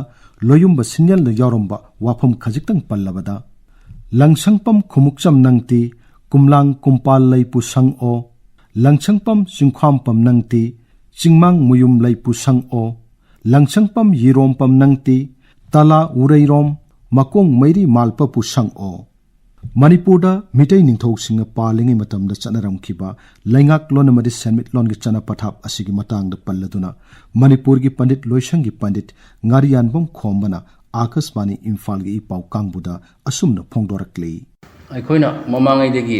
ꯂꯣꯌꯨꯝꯕ ꯁꯤꯟꯌꯦꯜꯗ ꯌꯥꯎꯔꯝꯕ ꯋꯥꯐꯝ ꯈꯖꯤꯛꯇꯪ ꯄꯜꯂꯕꯗ, ꯂꯪꯁꯪꯄꯝ ꯈꯨꯃꯨꯛꯆꯝ ꯅꯪꯇꯤ ꯀꯨꯝꯂꯥꯡ ꯀꯨꯝꯄꯥꯜ ꯂꯩꯄꯨ ꯁꯪꯑꯣ, ꯂꯪꯁꯪꯄꯝ ꯆꯤꯡꯈ꯭ꯋꯥꯝꯄꯝ ꯅꯪꯇꯤ ꯆꯤꯡꯃꯥꯡ ꯃꯨꯌꯨꯝ ꯂꯩꯄꯨ ꯁꯪꯑꯣ, ꯂꯪꯁꯪꯄꯝ ꯌꯤꯔꯣꯝꯄꯝ ꯅꯪꯇꯤ ꯇꯂꯥ ꯎꯔꯩꯔꯣꯝ ꯃꯀꯣꯡ ꯃꯩꯔꯤ ꯃꯥꯜꯄꯄꯨ ꯁꯪꯑꯣ꯫ ꯃꯅꯤꯄꯨꯔꯗ ꯃꯤꯇꯩ ꯅꯤꯡꯊꯧꯁꯤꯡꯅ ꯄꯥꯜꯂꯤꯉꯩ ꯃꯇꯝꯗ ꯆꯠꯅꯔꯝꯈꯤꯕ ꯂꯩꯉꯥꯛꯂꯣꯟ ꯑꯃꯗꯤ ꯁꯦꯟꯃꯤꯠꯂꯣꯟꯒꯤ ꯆꯠꯅ ꯄꯊꯥꯞ ꯑꯁꯤꯒꯤ ꯃꯇꯥꯡꯗ ꯄꯜꯂꯗꯨꯅ, ꯃꯅꯤꯄꯨꯔꯒꯤ ꯄꯟꯗꯤꯠ ꯂꯣꯏꯁꯪꯒꯤ ꯄꯟꯗꯤꯠ ꯉꯥꯔꯤꯌꯥꯟꯕꯝ ꯈꯣꯝꯕꯅ ꯑꯥꯀꯥꯁꯕꯥꯅꯤ ꯏꯝꯐꯥꯜꯒꯤ ꯏ ꯄꯥꯎ ꯀꯥꯡꯕꯨꯗ ꯑꯁꯨꯝꯅ ꯐꯣꯡꯗꯣꯔꯛꯂꯤ꯫ ꯑꯩꯈꯣꯏꯅ ꯃꯃꯥꯡꯉꯩꯗꯒꯤ,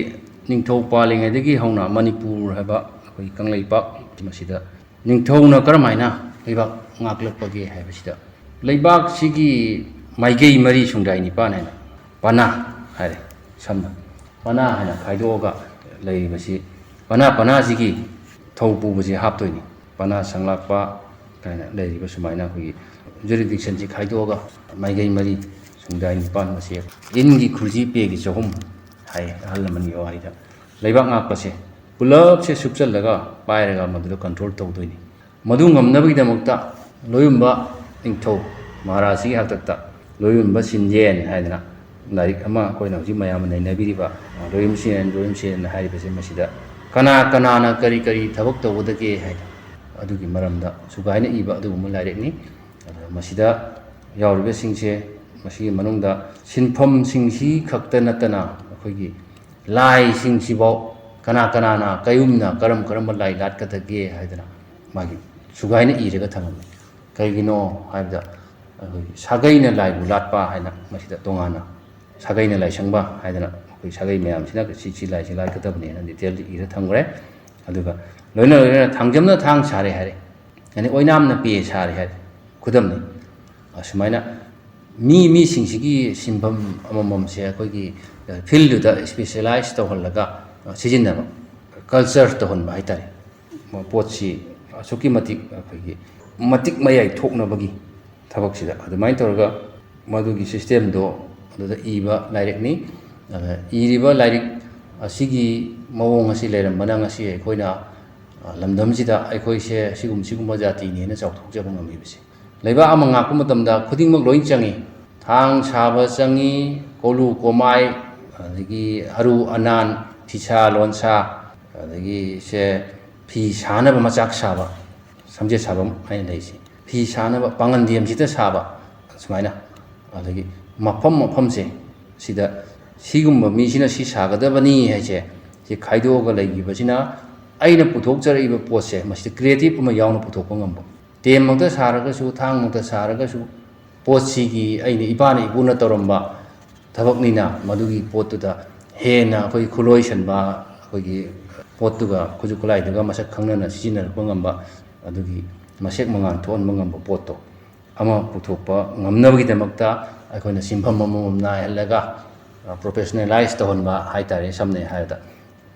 ꯅꯤꯡꯊꯧ ꯄꯥꯜꯂꯤꯉꯩꯗꯒꯤ ꯍꯧꯅ ꯃꯅꯤꯄꯨꯔ ꯍꯥꯏꯕ ꯑꯩꯈꯣꯏ ꯀꯪꯂꯩꯄꯥꯛ ꯃꯁꯤꯗ ꯅꯤꯡꯊꯧꯅ ꯀꯔꯝꯍꯥꯏꯅ ꯂꯩꯕꯥꯛ ꯉꯥꯛꯂꯛꯄꯒꯦ ꯍꯥꯏꯕꯁꯤꯗ, ꯂꯩꯕꯥꯛꯁꯤꯒꯤ ꯃꯥꯏꯀꯩ ꯃꯔꯤ ꯁꯨꯡꯗꯥꯏ ꯅꯤꯄꯥꯟ ꯍꯥꯏꯅ, ꯄꯅꯥ ꯍꯥꯏꯔꯦ, ꯁꯝꯅ ꯄꯅꯥ ꯍꯥꯏꯅ ꯈꯥꯏꯗꯣꯛꯑꯒ ꯂꯩꯔꯤꯕꯁꯤ, ꯄꯅꯥ, ꯄꯅꯥꯁꯤꯒꯤ ꯊꯧ ꯄꯨꯕꯁꯤ ꯍꯥꯞꯇꯣꯏꯅꯤ꯫ ꯄꯅꯥ ꯁꯪꯂꯥꯛꯄ, ꯍꯥꯏꯅ ꯂꯩꯔꯤꯕ ꯁꯨꯃꯥꯏꯅ ꯑꯩꯈꯣꯏꯒꯤ ꯖꯨꯔꯤꯗꯤꯛꯁꯟꯁꯤ ꯈꯥꯏꯗꯣꯛꯑꯒ ꯃꯥꯏꯀꯩ ꯃꯔꯤ, ꯁꯨꯡꯗꯥꯏ ꯅꯤꯄꯥꯟ ꯑꯁꯤ ꯏꯟꯒꯤ ꯈꯨꯔꯖꯤ ꯄꯦꯒꯤ ꯆꯍꯨꯝ ꯍꯥꯏ ꯑꯍꯜ ꯂꯃꯟꯒꯤ ꯋꯥꯍꯩꯗ꯫ ꯂꯩꯕꯥꯛ ꯉꯥꯛꯄꯁꯦ ꯄꯨꯂꯞꯁꯦ ꯁꯨꯞꯆꯜꯂꯒ ꯄꯥꯏꯔꯒ ꯃꯗꯨꯗ ꯀꯟꯇ꯭ꯔꯣꯜ ꯇꯧꯗꯣꯏꯅꯤ꯫ ꯃꯗꯨ ꯉꯝꯅꯕꯒꯤꯗꯃꯛꯇ ꯂꯣꯏꯌꯨꯝꯕ ꯅꯤꯡꯊꯧ ꯃꯍꯥꯔꯥꯖꯁꯤꯒꯤ ꯍꯥꯛꯇꯛꯇ ꯂꯣꯏꯌꯨꯝꯕ ꯁꯤꯟꯖꯦꯟ ꯍꯥꯏꯗꯅ ꯂꯥꯏꯔꯤꯛ ꯑꯃ ꯑꯩꯈꯣꯏꯅ ꯍꯧꯖꯤꯛ ꯃꯌꯥꯝꯅ ꯅꯩꯅꯕꯤꯔꯤꯕ ꯂꯣꯏꯌꯨꯝ ꯁꯤꯟꯖꯦꯟ, ꯂꯣꯏꯌꯨꯝ ꯁꯤꯟꯖꯦꯟ ꯍꯥꯏꯔꯤꯕꯁꯦ, ꯃꯁꯤꯗ ꯀꯅꯥ ꯀꯅꯥꯅ ꯀꯔꯤ ꯀꯔꯤ ꯊꯕꯛ ꯇꯧꯒꯗꯒꯦ ꯍꯥꯏꯅ ꯑꯗꯨꯒꯤ ꯃꯔꯝꯗ ꯁꯨꯒꯥꯏꯅ ꯏꯕ ꯑꯗꯨꯒꯨꯝꯕ ꯂꯥꯏꯔꯤꯛꯅꯤ꯫ ꯑꯗꯨꯒ ꯃꯁꯤꯗ ꯌꯥꯎꯔꯤꯕꯁꯤꯡꯁꯦ, ꯃꯁꯤꯒꯤ ꯃꯅꯨꯡꯗ ꯁꯤꯟꯐꯝꯁꯤꯡꯁꯤ ꯈꯛꯇ ꯅꯠꯇꯅ ꯑꯩꯈꯣꯏꯒꯤ ꯂꯥꯏꯁꯤꯡꯁꯤꯐꯥꯎ ꯀꯅꯥ ꯀꯅꯥꯅ ꯀꯌꯨꯝꯅ ꯀꯔꯝ ꯀꯔꯝꯕ ꯂꯥꯏ ꯂꯥꯠꯀꯗꯒꯦ ꯍꯥꯏꯗꯅ ꯃꯥꯒꯤ ꯁꯨꯒꯥꯏꯅ ꯏꯔꯒ ꯊꯝꯃꯝꯃꯤ꯫ ꯀꯩꯒꯤꯅꯣ ꯍꯥꯏꯕꯗ ꯑꯩꯈꯣꯏꯒꯤ ꯁꯥꯒꯩꯅ ꯂꯥꯏꯕꯨ ꯂꯥꯠꯄ ꯍꯥꯏꯅ ꯃꯁꯤꯗ ꯇꯣꯉꯥꯟꯅ ꯁꯥꯒꯩꯅ ꯂꯥꯏꯁꯪꯕ ꯍꯥꯏꯗꯅ ꯑꯩꯈꯣꯏ ꯁꯥꯒꯩ ꯃꯌꯥꯝꯁꯤꯅ ꯁꯤ ꯁꯤ ꯂꯥꯏꯁꯤ ꯂꯥꯠꯀꯗꯕꯅꯦꯅ ꯗꯤꯇꯦꯜꯗ ꯏꯔ ꯊꯝꯈ꯭ꯔꯦ꯫ ꯑꯗꯨꯒ ꯂꯣꯏꯅ ꯂꯣꯏꯅꯅ ꯊꯥꯡꯖꯝꯅ ꯊꯥꯡ ꯁꯥꯔꯦ ꯍꯥꯏꯔꯦ, ꯌꯥꯅꯤ ꯑꯣꯏꯅꯥꯝꯅ ꯄꯦ ꯁꯥꯔꯦ ꯍꯥꯏꯔꯦ, ꯈꯨꯗꯝꯅꯤ꯫ ꯑꯁꯨꯃꯥꯏꯅ ꯃꯤ ꯃꯤꯁꯤꯡꯁꯤꯒꯤ ꯁꯤꯟꯐꯝ ꯑꯃꯃꯝꯁꯦ ꯑꯩꯈꯣꯏꯒꯤ ꯐꯤꯜꯗꯨꯗ ꯏꯁꯄꯤꯁꯦꯂꯥꯏꯁ ꯇꯧꯍꯜꯂꯒ ꯁꯤꯖꯤꯟꯅꯕ, ꯀꯜꯆꯔ ꯇꯧꯍꯟꯕ ꯍꯥꯏꯇꯥꯔꯦ꯫ ꯄꯣꯠꯁꯤ ꯑꯁꯨꯛꯀꯤ ꯃꯇꯤꯛ ꯑꯩꯈꯣꯏꯒꯤ ꯃꯇꯤꯛ ꯃꯌꯥꯏ ꯊꯣꯛꯅꯕꯒꯤ ꯊꯕꯛꯁꯤꯗ ꯑꯗꯨꯃꯥꯏꯅ ꯇꯧꯔꯒ ꯃꯗꯨꯒꯤ ꯁꯤꯁꯇꯦꯝꯗꯣ ꯑꯗꯨꯗ ꯏꯕ ꯂꯥꯏꯔꯤꯛꯅꯤ꯫ ꯑꯗ ꯏꯔꯤꯕ ꯂꯥꯏꯔꯤꯛ ꯑꯁꯤꯒꯤ ꯃꯑꯣꯡ ꯑꯁꯤ ꯂꯩꯔꯝꯕꯅ ꯉꯁꯤ ꯑꯩꯈꯣꯏꯅ, ꯑ, ꯂꯝꯗꯝꯁꯤꯗ ꯑꯩꯈꯣꯏꯁꯦ ꯁꯤꯒꯨꯝ-, ꯁꯤꯒꯨꯝꯕ ꯖꯥꯇꯤꯅꯦꯅ ꯆꯥꯎꯊꯣꯛꯆꯕ ꯉꯝꯃꯤꯕꯁꯦ꯫ ꯂꯩꯕꯥꯛ ꯑꯃ ꯉꯥꯛꯄ ꯃꯇꯝꯗ ꯈꯨꯗꯤꯡꯃꯛ ꯂꯣꯏ ꯆꯪꯉꯤ꯫ ꯊꯥꯡ ꯁꯥꯕ ꯆꯪꯉꯤ, ꯀꯣꯂꯨ ꯀꯣꯃꯥꯏ, ꯑꯗꯒꯤ ꯑꯔꯨ ꯑꯅꯥꯟ, ꯐꯤꯁꯥ ꯂꯣꯟꯁꯥ, ꯑꯗꯒꯤ ꯁꯦ ꯐꯤ ꯁꯥꯅꯕ ꯃꯆꯥꯛ ꯁꯥꯕ, ꯁꯝꯖꯦꯠ ꯁꯥꯐꯝ ꯍꯥꯏꯅ ꯂꯩꯔꯤꯁꯦ꯫ ꯐꯤ ꯁꯥꯅꯕ ꯄꯥꯉꯟꯗꯤ ꯑꯃꯁꯤꯗ ꯁꯥꯕ, ꯁꯨꯃꯥꯏꯅ꯫ ꯑꯗꯒꯤ ꯃꯐꯝ ꯃꯐꯝꯁꯦ ꯁꯤꯗ ꯁꯤꯒꯨꯝꯕ ꯃꯤꯁꯤꯅ ꯁꯤ ꯁꯥꯒꯗꯕꯅꯤ ꯍꯥꯏꯁꯦ, ꯁꯤ ꯈꯥꯏꯗꯣꯛꯑꯒ ꯂꯩꯈꯤꯕꯁꯤꯅ ꯑꯩꯅ ꯄꯨꯊꯣꯛꯆꯔꯛꯏꯕ ꯄꯣꯠꯁꯦ ꯃꯁꯤꯗ ꯀ꯭ꯔꯤꯌꯦꯇꯤꯞ ꯑꯃ ꯌꯥꯎꯅ ꯄꯨꯊꯣꯛꯄ ꯉꯝꯕ꯫ ꯇꯦꯝꯃꯛꯇ ꯁꯥꯔꯒꯁꯨ, ꯊꯥꯡꯃꯛꯇ ꯁꯥꯔꯒꯁꯨ, ꯄꯣꯠꯁꯤꯒꯤ ꯑꯩꯅ ꯏꯄꯥꯅ ꯏꯄꯨꯅ ꯇꯧꯔꯝꯕ ꯊꯕꯛꯅꯤꯅ ꯃꯗꯨꯒꯤ ꯄꯣꯠꯇꯨꯗ ꯍꯦꯟꯅ ꯑꯩꯈꯣꯏ ꯈꯨꯠꯂꯣꯏꯁꯟꯕ, ꯑꯩꯈꯣꯏꯒꯤ ꯄꯣꯠꯇꯨꯒ ꯈꯨꯠꯁꯨ ꯈꯨꯠꯂꯥꯏꯗꯨꯒ ꯃꯁꯛ ꯈꯪꯅꯅ ꯁꯤꯖꯤꯟꯅꯔꯛꯄ ꯉꯝꯕ, ꯑꯗꯨꯒꯤ ꯃꯁꯦꯛ ꯃꯉꯥꯜ ꯊꯣꯛꯍꯟꯕ ꯉꯝꯕ ꯄꯣꯠꯇꯣ ꯑꯃ ꯄꯨꯊꯣꯛꯄ ꯉꯝꯅꯕꯒꯤꯗꯃꯛꯇ ꯑꯩꯈꯣꯏꯅ ꯁꯤꯟꯐꯝ ꯑꯃꯃꯝ ꯅꯥꯏꯍꯜꯂꯒ, ꯑ, ꯄ꯭ꯔꯣꯐꯦꯁꯅꯦꯂꯥꯏꯁ ꯇꯧꯍꯟꯕ ꯍꯥꯏ ꯇꯥꯔꯦ, ꯁꯝꯅ ꯍꯥꯏꯔꯕꯗ꯫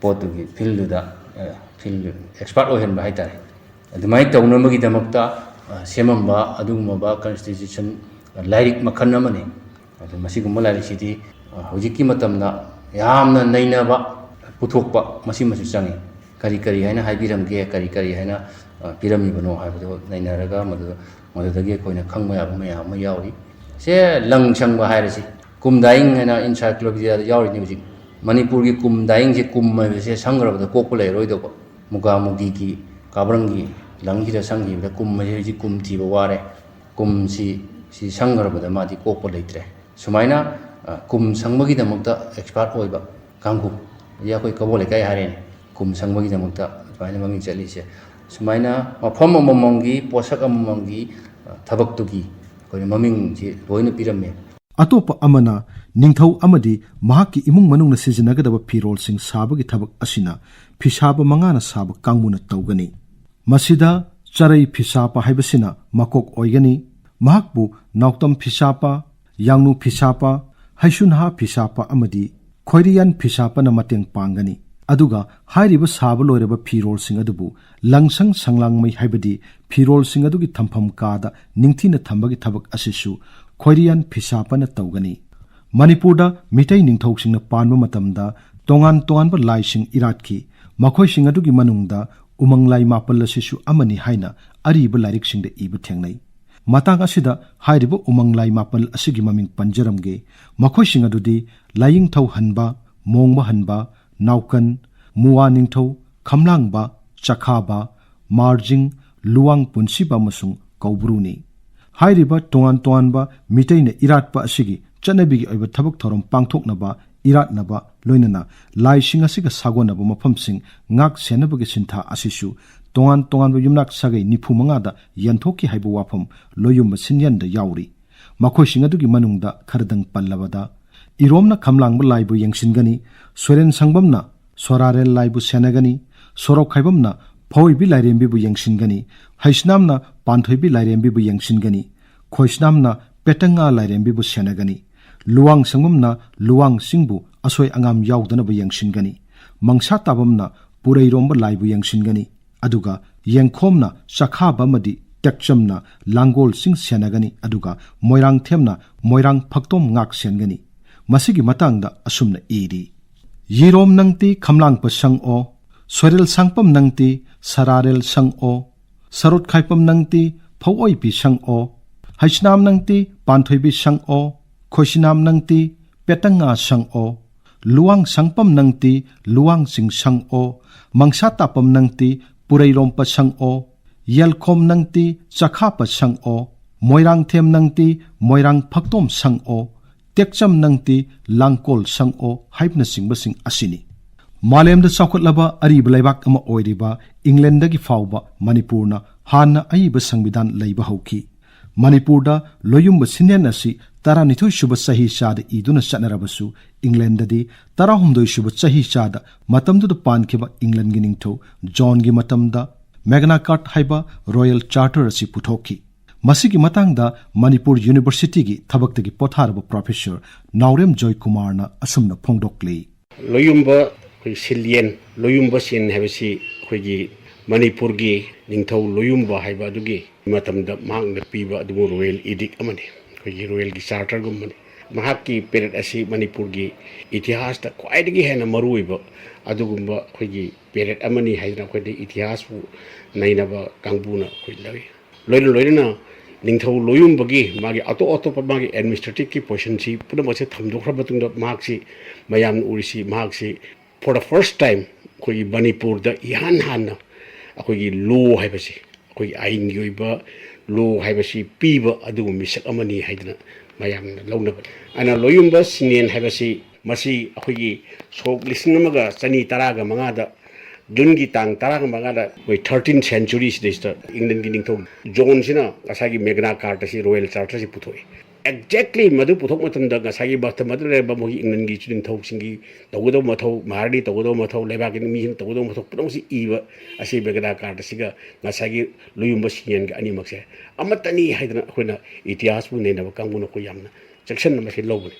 ꯄꯣꯠꯇꯨꯒꯤ ꯐꯤꯜꯗꯨꯗ, ꯑ, ꯐꯤꯜ ꯑꯦꯛꯁꯄꯥꯔꯠ ꯑꯣꯏꯍꯟꯕ ꯍꯥꯏ ꯇꯥꯔꯦ꯫ ꯑꯗꯨꯃꯥꯏꯅ ꯇꯧꯅꯕꯒꯤꯗꯃꯛꯇ ꯑ, ꯁꯦꯝꯃꯝꯕ ꯑꯗꯨꯒꯨꯝꯂꯕ ꯀꯟꯁꯇꯤꯇ꯭ꯌꯨꯁꯟ ꯂꯥꯏꯔꯤꯛ ꯃꯈꯜ ꯑꯃꯅꯤ꯫ ꯑꯗꯨ ꯃꯁꯤꯒꯨꯝꯕ ꯂꯥꯏꯔꯤꯛꯁꯤꯗꯤ, ꯑ, ꯍꯧꯖꯤꯛꯀꯤ ꯃꯇꯝꯗ ꯌꯥꯝꯅ ꯅꯩꯅꯕ, ꯄꯨꯊꯣꯛꯄ, ꯃꯁꯤꯃꯁꯨ ꯆꯪꯉꯤ꯫ ꯀꯔꯤ ꯀꯔꯤ ꯍꯥꯏꯅ ꯍꯥꯏꯕꯤꯔꯝꯒꯦ, ꯀꯔꯤ ꯀꯔꯤ ꯍꯥꯏꯅ, ꯑ, ꯄꯤꯔꯝꯃꯤꯕꯅꯣ ꯍꯥꯏꯕꯗꯨ ꯅꯩꯅꯔꯒ ꯃꯗꯨ, ꯃꯗꯨꯗꯒꯤ ꯑꯩꯈꯣꯏꯅ ꯈꯪꯕ ꯌꯥꯕ ꯃꯌꯥꯝ ꯑꯃ ꯌꯥꯎꯔꯤ꯫ ꯁꯦ, ꯂꯪ ꯁꯪꯕ ꯍꯥꯏꯔꯁꯤ, ꯀꯨꯝ ꯗꯥꯏꯌꯤꯡ ꯍꯥꯏꯅ ꯏꯟꯁꯥꯏꯀ꯭ꯂꯣꯄꯤꯗꯤꯌꯥꯗ ꯌꯥꯎꯔꯤꯅꯤ ꯍꯧꯖꯤꯛ꯫ ꯃꯅꯤꯄꯨꯔꯒꯤ ꯀꯨꯝ ꯗꯥꯏꯌꯤꯡꯁꯦ, ꯀꯨꯝ ꯍꯥꯏꯕꯁꯦ ꯁꯪꯈ꯭ꯔꯕꯗ ꯀꯣꯛꯄ ꯂꯩꯔꯔꯣꯏꯗꯧꯕ꯫ ꯃꯨꯒꯥ ꯃꯨꯒꯤꯒꯤ ꯀꯥꯕ꯭ꯔꯪꯒꯤ ꯂꯪꯁꯤꯗ ꯁꯪꯈꯤꯕꯗ ꯀꯨꯝ ꯍꯥꯏꯁꯦ ꯍꯧꯖꯤꯛ ꯀꯨꯝ ꯊꯤꯕ ꯋꯥꯔꯦ꯫ ꯀꯨꯝꯁꯤ, ꯁꯤ ꯁꯪꯈ꯭ꯔꯕꯗ ꯃꯥꯗꯤ ꯀꯣꯛꯄ ꯂꯩꯇ꯭ꯔꯦ꯫ ꯁꯨꯃꯥꯏꯅ, ꯑ, ꯀꯨꯝ ꯁꯪꯕꯒꯤꯗꯃꯛꯇ ꯑꯦꯛꯁꯄꯥꯔꯠ ꯑꯣꯏꯕ ꯀꯥꯡꯕꯨ, ꯍꯧꯖꯤꯛ ꯑꯩꯈꯣꯏ ꯀꯕꯣ ꯂꯩꯀꯥꯏ ꯍꯥꯏꯔꯦꯅꯦ, ꯀꯨꯝ ꯁꯪꯕꯒꯤꯗꯃꯛꯇ ꯑꯗꯨꯃꯥꯏꯅ ꯃꯃꯤꯡ ꯆꯠꯂꯤꯁꯦ꯫ ꯁꯨꯃꯥꯏꯅ ꯃꯐꯝ ꯑꯃꯃꯝꯒꯤ, ꯄꯣꯠꯁꯛ ꯑꯃꯃꯝꯒꯤ, ꯑ, ꯊꯕꯛꯇꯨꯒꯤ ꯑꯩꯈꯣꯏꯅ ꯃꯃꯤꯡꯁꯤ ꯂꯣꯏꯅ ꯄꯤꯔꯝꯃꯦ꯫ ꯑꯇꯣꯞꯄ ꯑꯃꯅ, ꯅꯤꯡꯊꯧ ꯑꯃꯗꯤ ꯃꯍꯥꯛꯀꯤ ꯏꯃꯨꯡ ꯃꯅꯨꯡꯅ ꯁꯤꯖꯤꯟꯅꯒꯗꯕ ꯐꯤꯔꯣꯜꯁꯤꯡ ꯁꯥꯕꯒꯤ ꯊꯕꯛ ꯑꯁꯤꯅ ꯐꯤꯁꯥꯕ ꯃꯉꯥꯅ ꯁꯥꯕ ꯀꯥꯡꯕꯨꯅ ꯇꯧꯒꯅꯤ꯫ ꯃꯁꯤꯗ ꯆꯔꯩ ꯐꯤꯁꯥꯄ ꯍꯥꯏꯕꯁꯤꯅ ꯃꯀꯣꯛ ꯑꯣꯏꯒꯅꯤ꯫ ꯃꯍꯥꯛꯄꯨ ꯅꯥꯎꯇꯝ ꯐꯤꯁꯥꯄ, ꯌꯥꯡꯅꯨ ꯐꯤꯁꯥꯄ, ꯍꯩꯁꯨꯟꯍꯥ ꯐꯤꯁꯥꯄ ꯑꯃꯗꯤ ꯈꯣꯏꯔꯤꯌꯥꯟ ꯐꯤꯁꯥꯄꯅ ꯃꯇꯦꯡ ꯄꯥꯡꯒꯅꯤ꯫ ꯑꯗꯨꯒ ꯍꯥꯏꯔꯤꯕ ꯁꯥꯕ ꯂꯣꯏꯔꯕ ꯐꯤꯔꯣꯜꯁꯤꯡ ꯑꯗꯨꯕꯨ ꯂꯪꯁꯪ ꯁꯪꯂꯥꯡꯃꯩ ꯍꯥꯏꯕꯗꯤ ꯐꯤꯔꯣꯜꯁꯤꯡ ꯑꯗꯨꯒꯤ ꯊꯝꯐꯝ ꯀꯥꯗ ꯅꯤꯡꯊꯤꯅ ꯊꯝꯕꯒꯤ ꯊꯕꯛ ꯑꯁꯤꯁꯨ ꯈꯣꯏꯔꯤꯌꯥꯟ ꯐꯤꯁꯥꯄꯅ ꯇꯧꯒꯅꯤ꯫ ꯃꯅꯤꯄꯨꯔꯗ ꯃꯤꯇꯩ ꯅꯤꯡꯊꯧꯁꯤꯡꯅ ꯄꯥꯟꯕ ꯃꯇꯝꯗ ꯇꯣꯉꯥꯟ ꯇꯣꯉꯥꯟꯕ ꯂꯥꯏꯁꯤꯡ ꯏꯔꯥꯠꯈꯤ꯫ ꯃꯈꯣꯏꯁꯤꯡ ꯑꯗꯨꯒꯤ ꯃꯅꯨꯡꯗ ꯎꯃꯪ ꯂꯥꯏ ꯃꯥꯄꯜ ꯑꯁꯤꯁꯨ ꯑꯃꯅꯤ ꯍꯥꯏꯅ ꯑꯔꯤꯕ ꯂꯥꯏꯔꯤꯛꯁꯤꯡꯗ ꯏꯕ ꯊꯦꯡꯅꯩ꯫ ꯃꯇꯥꯡ ꯑꯁꯤꯗ ꯍꯥꯏꯔꯤꯕ ꯎꯃꯪ ꯂꯥꯏ ꯃꯥꯄꯜ ꯑꯁꯤꯒꯤ ꯃꯃꯤꯡ ꯄꯟꯖꯔꯝꯒꯦ꯫ ꯃꯈꯣꯏꯁꯤꯡ ꯑꯗꯨꯗꯤ ꯂꯥꯏꯌꯤꯡꯊꯧ ꯍꯟꯕ, ꯃꯣꯡꯕ ꯍꯟꯕ, ꯅꯥꯎꯀꯟ, ꯃꯨꯋꯥ ꯅꯤꯡꯊꯧ, ꯈꯝꯂꯥꯡꯕ, ꯆꯈꯥꯕ, ꯃꯥꯔꯖꯤꯡ, ꯂꯨꯋꯥꯡ ꯄꯨꯟꯁꯤꯕ ꯑꯃꯁꯨꯡ ꯀꯧꯕ꯭ꯔꯨꯅꯤ꯫ ꯍꯥꯏꯔꯤꯕ ꯇꯣꯉꯥꯟ ꯇꯣꯉꯥꯟꯕ ꯃꯤꯇꯩꯅ ꯏꯔꯥꯠꯄ ꯑꯁꯤꯒꯤ ꯆꯠꯅꯕꯤꯒꯤ ꯑꯣꯏꯕ ꯊꯕꯛ ꯊꯧꯔꯝ ꯄꯥꯡꯊꯣꯛꯅꯕ, ꯏꯔꯥꯠꯅꯕ, ꯂꯣꯏꯅꯅ ꯂꯥꯏꯁꯤꯡ ꯑꯁꯤꯒ ꯁꯥꯒꯣꯟꯅꯕ ꯃꯐꯝꯁꯤꯡ ꯉꯥꯛ ꯁꯦꯟꯅꯕꯒꯤ ꯁꯤꯟꯊꯥ ꯑꯁꯤꯁꯨ ꯇꯣꯉꯥꯟ ꯇꯣꯉꯥꯟꯕ ꯌꯨꯝꯅꯥꯛ ꯁꯥꯒꯩ ꯅꯤꯐꯨ ꯃꯉꯥꯗ ꯌꯦꯟꯊꯣꯛꯈꯤ ꯍꯥꯏꯕ ꯋꯥꯐꯝ ꯂꯣꯌꯨꯝꯕ ꯁꯤꯟꯌꯟꯗ ꯌꯥꯎꯔꯤ꯫ ꯃꯈꯣꯏꯁꯤꯡ ꯑꯗꯨꯒꯤ ꯃꯅꯨꯡꯗ ꯈꯔꯗꯪ ꯄꯜꯂꯕꯗ, ꯏꯔꯣꯝꯅ ꯈꯝꯂꯥꯡꯕ ꯂꯥꯏꯕꯨ ꯌꯦꯡꯁꯤꯟꯒꯅꯤ, ꯁꯣꯏꯔꯦꯟ ꯁꯪꯕꯝꯅ ꯁꯣꯔꯥꯔꯦꯜ ꯂꯥꯏꯕꯨ ꯁꯦꯟꯅꯒꯅꯤ, ꯁꯣꯔꯣꯛꯈꯥꯏꯕꯝꯅ ꯐꯧꯏꯕꯤ ꯂꯥꯏꯔꯦꯝꯕꯤꯕꯨ ꯌꯦꯡꯁꯤꯟꯒꯅꯤ, ꯍꯩꯁꯅꯥꯝꯅ ꯄꯥꯟꯊꯣꯏꯕꯤ ꯂꯥꯏꯔꯦꯝꯕꯤꯕꯨ ꯌꯦꯡꯁꯤꯟꯒꯅꯤ, ꯈꯣꯏꯁꯅꯥꯝꯅ ꯄꯦꯇꯉꯥ ꯂꯥꯏꯔꯦꯝꯕꯤꯕꯨ ꯁꯦꯟꯅꯒꯅꯤ, ꯂꯨꯋꯥꯡ ꯁꯪꯕꯝꯅ ꯂꯨꯋꯥꯡꯁꯤꯡꯕꯨ ꯑꯁꯣꯏ ꯑꯉꯥꯝ ꯌꯥꯎꯗꯅꯕ ꯌꯦꯡꯁꯤꯟꯒꯅꯤ, ꯃꯪꯁꯥ ꯇꯥꯕꯝꯅ ꯄꯨꯔꯩꯔꯣꯝꯕ ꯂꯥꯏꯕꯨ ꯌꯦꯡꯁꯤꯟꯒꯅꯤ, ꯑꯗꯨꯒ ꯌꯦꯡꯈꯣꯝꯅ ꯆꯈꯥꯕ ꯑꯃꯗꯤ ꯇꯦꯛꯆꯝꯅ ꯂꯥꯡꯒꯣꯜꯁꯤꯡ ꯁꯦꯟꯅꯒꯅꯤ, ꯑꯗꯨꯒ ꯃꯣꯏꯔꯥꯡꯊꯦꯝꯅ ꯃꯣꯏꯔꯥꯡ ꯐꯛꯇꯣꯝ ꯉꯥꯛ ꯁꯦꯟꯒꯅꯤ꯫ ꯃꯁꯤꯒꯤ ꯃꯇꯥꯡꯗ ꯑꯁꯨꯝꯅ ꯏꯔꯤ: ꯌꯦꯔꯣꯝ ꯅꯪꯇꯤ ꯈꯝꯂꯥꯡꯄ ꯁꯪꯑꯣ, ꯁꯣꯏꯔꯦꯜ ꯁꯥꯡꯄꯝ ꯅꯪꯇꯤ ꯁꯔꯥꯔꯦꯜ ꯁꯪꯑꯣ, ꯁꯔꯣꯠ ꯈꯥꯏꯄꯝ ꯅꯪꯇꯤ ꯐꯧꯑꯣꯏꯕꯤ ꯁꯪꯑꯣ, ꯍꯩꯁꯤꯅꯥꯝ ꯅꯪꯇꯤ ꯄꯥꯟꯊꯣꯏꯕꯤ ꯁꯪꯑꯣ, ꯈꯣꯏꯁꯤꯅꯥꯝ ꯅꯪꯇꯤ ꯄꯦꯇꯪꯉꯥ ꯁꯪꯑꯣ, ꯂꯨꯋꯥꯡ ꯁꯪꯄꯝ ꯅꯪꯇꯤ ꯂꯨꯋꯥꯡꯁꯤꯡ ꯁꯪꯑꯣ, ꯃꯪꯁꯥ ꯇꯥꯄꯝ ꯅꯪꯇꯤ ꯄꯨꯔꯩꯔꯣꯝꯄ ꯁꯪꯑꯣ, ꯌꯦꯜꯈꯣꯝ ꯅꯪꯇꯤ ꯆꯈꯥꯄ ꯁꯪꯑꯣ, ꯃꯣꯏꯔꯥꯡꯊꯦꯝ ꯅꯪꯇꯤ ꯃꯣꯏꯔꯥꯡ ꯐꯛꯇꯣꯝ ꯁꯪꯑꯣ, ꯇꯦꯛꯆꯝ ꯅꯪꯇꯤ ꯂꯥꯡꯀꯣꯜ ꯁꯪꯑꯣ ꯍꯥꯏꯕꯅꯆꯤꯡꯕꯁꯤꯡ ꯑꯁꯤꯅꯤ꯫ ꯃꯥꯂꯦꯝꯗ ꯆꯥꯎꯈꯠꯂꯕ ꯑꯔꯤꯕ ꯂꯩꯕꯥꯛ ꯑꯃ ꯑꯣꯏꯔꯤꯕ ꯏꯪꯂꯦꯟꯗꯒꯤ ꯐꯥꯎꯕ ꯃꯅꯤꯄꯨꯔꯅ ꯍꯥꯟꯅ ꯑꯏꯕ ꯁꯪꯕꯤꯙꯥꯟ ꯂꯩꯕ ꯍꯧꯈꯤ꯫ ꯃꯅꯤꯄꯨꯔꯗ ꯂꯣꯌꯨꯝꯕ ꯁꯤꯟꯌꯦꯟ ꯑꯁꯤ ꯇꯔꯥꯅꯤꯊꯣꯏ ꯁꯨꯕ ꯆꯍꯤ ꯆꯥꯗ ꯏꯗꯨꯅ ꯆꯠꯅꯔꯕꯁꯨ, ꯏꯪꯂꯦꯟꯗꯗꯤ ꯇꯔꯥꯍꯨꯝꯗꯣꯏ ꯁꯨꯕ ꯆꯍꯤ ꯆꯥꯗ ꯃꯇꯝꯗꯨꯗ ꯄꯥꯟꯈꯤꯕ ꯏꯪꯂꯦꯟꯒꯤ ꯅꯤꯡꯊꯧ ꯖꯣꯟꯒꯤ ꯃꯇꯝꯗ ꯃꯦꯒꯅꯥ ꯀꯥꯔꯠ ꯍꯥꯏꯕ ꯔꯣꯌꯦꯜ ꯆꯥꯔꯇꯔ ꯑꯁꯤ ꯄꯨꯊꯣꯛꯈꯤ꯫ ꯃꯁꯤꯒꯤ ꯃꯇꯥꯡꯗ ꯃꯅꯤꯄꯨꯔ ꯌꯨꯅꯤꯚꯔꯁꯤꯇꯤꯒꯤ ꯊꯕꯛꯇꯒꯤ ꯄꯣꯊꯥꯔꯕ ꯄ꯭ꯔꯣꯐꯦꯁꯔ ꯅꯥꯎꯔꯦꯝ ꯖꯣꯏꯀꯨꯃꯥꯔꯅ ꯑꯁꯨꯝꯅ ꯐꯣꯡꯗꯣꯛꯂꯤ꯫ ꯂꯣꯌꯨꯝꯕ, ꯑꯩꯈꯣꯏ ꯁꯤꯟꯌꯦꯟ, ꯂꯣꯌꯨꯝꯕ ꯁꯤꯟ ꯍꯥꯏꯕꯁꯤ ꯑꯩꯈꯣꯏꯒꯤ ꯃꯅꯤꯄꯨꯔꯒꯤ ꯅꯤꯡꯊꯧ ꯂꯣꯌꯨꯝꯕ ꯍꯥꯏꯕ ꯑꯗꯨꯒꯤ ꯃꯇꯝꯗ ꯃꯍꯥꯛꯅ ꯄꯤꯕ ꯑꯗꯨꯒꯨꯝꯕ ꯔꯣꯌꯦꯜ ꯏꯗꯤꯛ ꯑꯃꯅꯤ, ꯑꯩꯈꯣꯏꯒꯤ ꯔꯣꯌꯦꯜꯒꯤ ꯆꯥꯔꯇꯔꯒꯨꯝꯕꯅꯤ꯫ ꯃꯍꯥꯛꯀꯤ ꯄꯦꯔꯦꯠ ꯑꯁꯤ ꯃꯅꯤꯄꯨꯔꯒꯤ ꯏꯇꯤꯍꯥꯁꯇ ꯈ꯭ꯋꯥꯏꯗꯒꯤ ꯍꯦꯟꯅ ꯃꯔꯨꯑꯣꯏꯕ ꯑꯗꯨꯒꯨꯝꯕ ꯑꯩꯈꯣꯏꯒꯤ ꯄꯦꯔꯦꯠ ꯑꯃꯅꯤ ꯍꯥꯏꯗꯅ ꯑꯩꯈꯣꯏꯗ ꯏꯇꯤꯍꯥꯁꯄꯨ ꯅꯩꯅꯕ ꯀꯥꯡꯕꯨꯅ ꯑꯩꯈꯣꯏ ꯂꯧꯏ꯫ ꯂꯣꯏꯅ ꯂꯣꯏꯅꯅ ꯅꯤꯡꯊꯧ ꯂꯣꯌꯨꯝꯕꯒꯤ ꯃꯥꯒꯤ ꯑꯇꯣꯞ ꯑꯇꯣꯞꯄ ꯃꯥꯒꯤ ꯑꯦꯗꯃꯤꯅꯤꯁꯇ꯭ꯔꯦꯇꯤꯞꯀꯤ ꯄꯣꯖꯤꯁꯟꯁꯤ ꯄꯨꯝꯅꯃꯛꯁꯦ ꯊꯝꯗꯣꯛꯈ꯭ꯔ ꯃꯇꯨꯡꯗ, ꯃꯍꯥꯛꯁꯤ, ꯃꯌꯥꯝꯅ ꯎꯔꯤꯁꯤ, ꯃꯍꯥꯛꯁꯤ for the first time ꯑꯩꯈꯣꯏꯒꯤ ꯃꯅꯤꯄꯨꯔꯗ ꯏꯍꯥꯟ ꯍꯥꯟꯅ ꯑꯩꯈꯣꯏꯒꯤ ꯂꯣ ꯍꯥꯏꯕꯁꯤ, ꯑꯩꯈꯣꯏꯒꯤ ꯑꯥꯏꯟꯒꯤ ꯑꯣꯏꯕ ꯂꯣ ꯍꯥꯏꯕꯁꯤ ꯄꯤꯕ ꯑꯗꯨꯒꯨꯝꯕ ꯃꯤꯁꯛ ꯑꯃꯅꯤ ꯍꯥꯏꯗꯅ ꯃꯌꯥꯝꯅ ꯂꯧꯅꯕꯅꯤ꯫ ꯑꯗꯨꯅ ꯂꯣꯌꯨꯝꯕ ꯁꯤꯟꯌꯦꯟ ꯍꯥꯏꯕꯁꯤ, ꯃꯁꯤ ꯑꯩꯈꯣꯏꯒꯤ ꯁꯣꯛ ꯂꯤꯁꯤꯡ ꯑꯃꯒ ꯆꯅꯤ ꯇꯔꯥꯒ ꯃꯉꯥꯗ, ꯖꯨꯟꯒꯤ ꯇꯥꯡ ꯇꯔꯥꯒ ꯃꯉꯥꯗ ꯑꯩꯈꯣꯏ ꯊꯥꯔꯇꯤꯟ ꯁꯦꯟꯆꯨꯔꯤ ꯁꯤꯗꯩꯁꯤꯗ ꯏꯪꯂꯦꯟꯒꯤ ꯅꯤꯡꯊꯧ ꯖꯣꯟꯁꯤꯅ ꯉꯁꯥꯏꯒꯤ ꯃꯦꯒꯅꯥ ꯀꯥꯔꯇ ꯑꯁꯤ, ꯔꯣꯌꯦꯜ ꯆꯥꯔꯇꯔꯁꯤ ꯄꯨꯊꯣꯛꯏ꯫ ꯑꯦꯛꯖꯦꯛꯂꯤ ꯃꯗꯨ ꯄꯨꯊꯣꯛꯄ ꯃꯇꯝꯗ ꯉꯁꯥꯏꯒꯤ ꯃꯇꯝ ꯑꯗꯨꯗ ꯂꯩꯔꯝꯕ ꯃꯣꯏꯒꯤ ꯏꯪꯂꯦꯟꯒꯤ ꯅꯤꯡꯊꯧꯁꯤꯡꯒꯤ ꯇꯧꯒꯗꯧꯕ ꯃꯊꯧ, ꯃꯍꯥꯔꯥꯅꯤ ꯇꯧꯒꯗꯧꯕ ꯃꯊꯧ, ꯂꯩꯕꯥꯛꯀꯤ ꯃꯤꯁꯤꯡꯅ ꯇꯧꯒꯗꯧꯕ ꯃꯊꯧ ꯄꯨꯝꯅꯃꯛꯁꯤ ꯏꯕ ꯑꯁꯤ ꯃꯦꯒꯅꯥ ꯀꯥꯔꯇ ꯑꯁꯤꯒ ꯉꯁꯥꯏꯒꯤ ꯂꯣꯌꯨꯝꯕ ꯁꯤꯟꯌꯦꯟꯒ ꯑꯅꯤꯃꯛꯁꯦ ꯑꯃꯠꯇꯅꯤ ꯍꯥꯏꯗꯅ ꯑꯩꯈꯣꯏꯅ ꯏꯇꯤꯍꯥꯁꯄꯨ ꯅꯩꯅꯕ ꯀꯥꯡꯕꯨꯅ ꯑꯩꯈꯣꯏ ꯌꯥꯝꯅ ꯆꯦꯛꯁꯤꯟꯅ ꯃꯁꯤ ꯂꯧꯕꯅꯤ꯫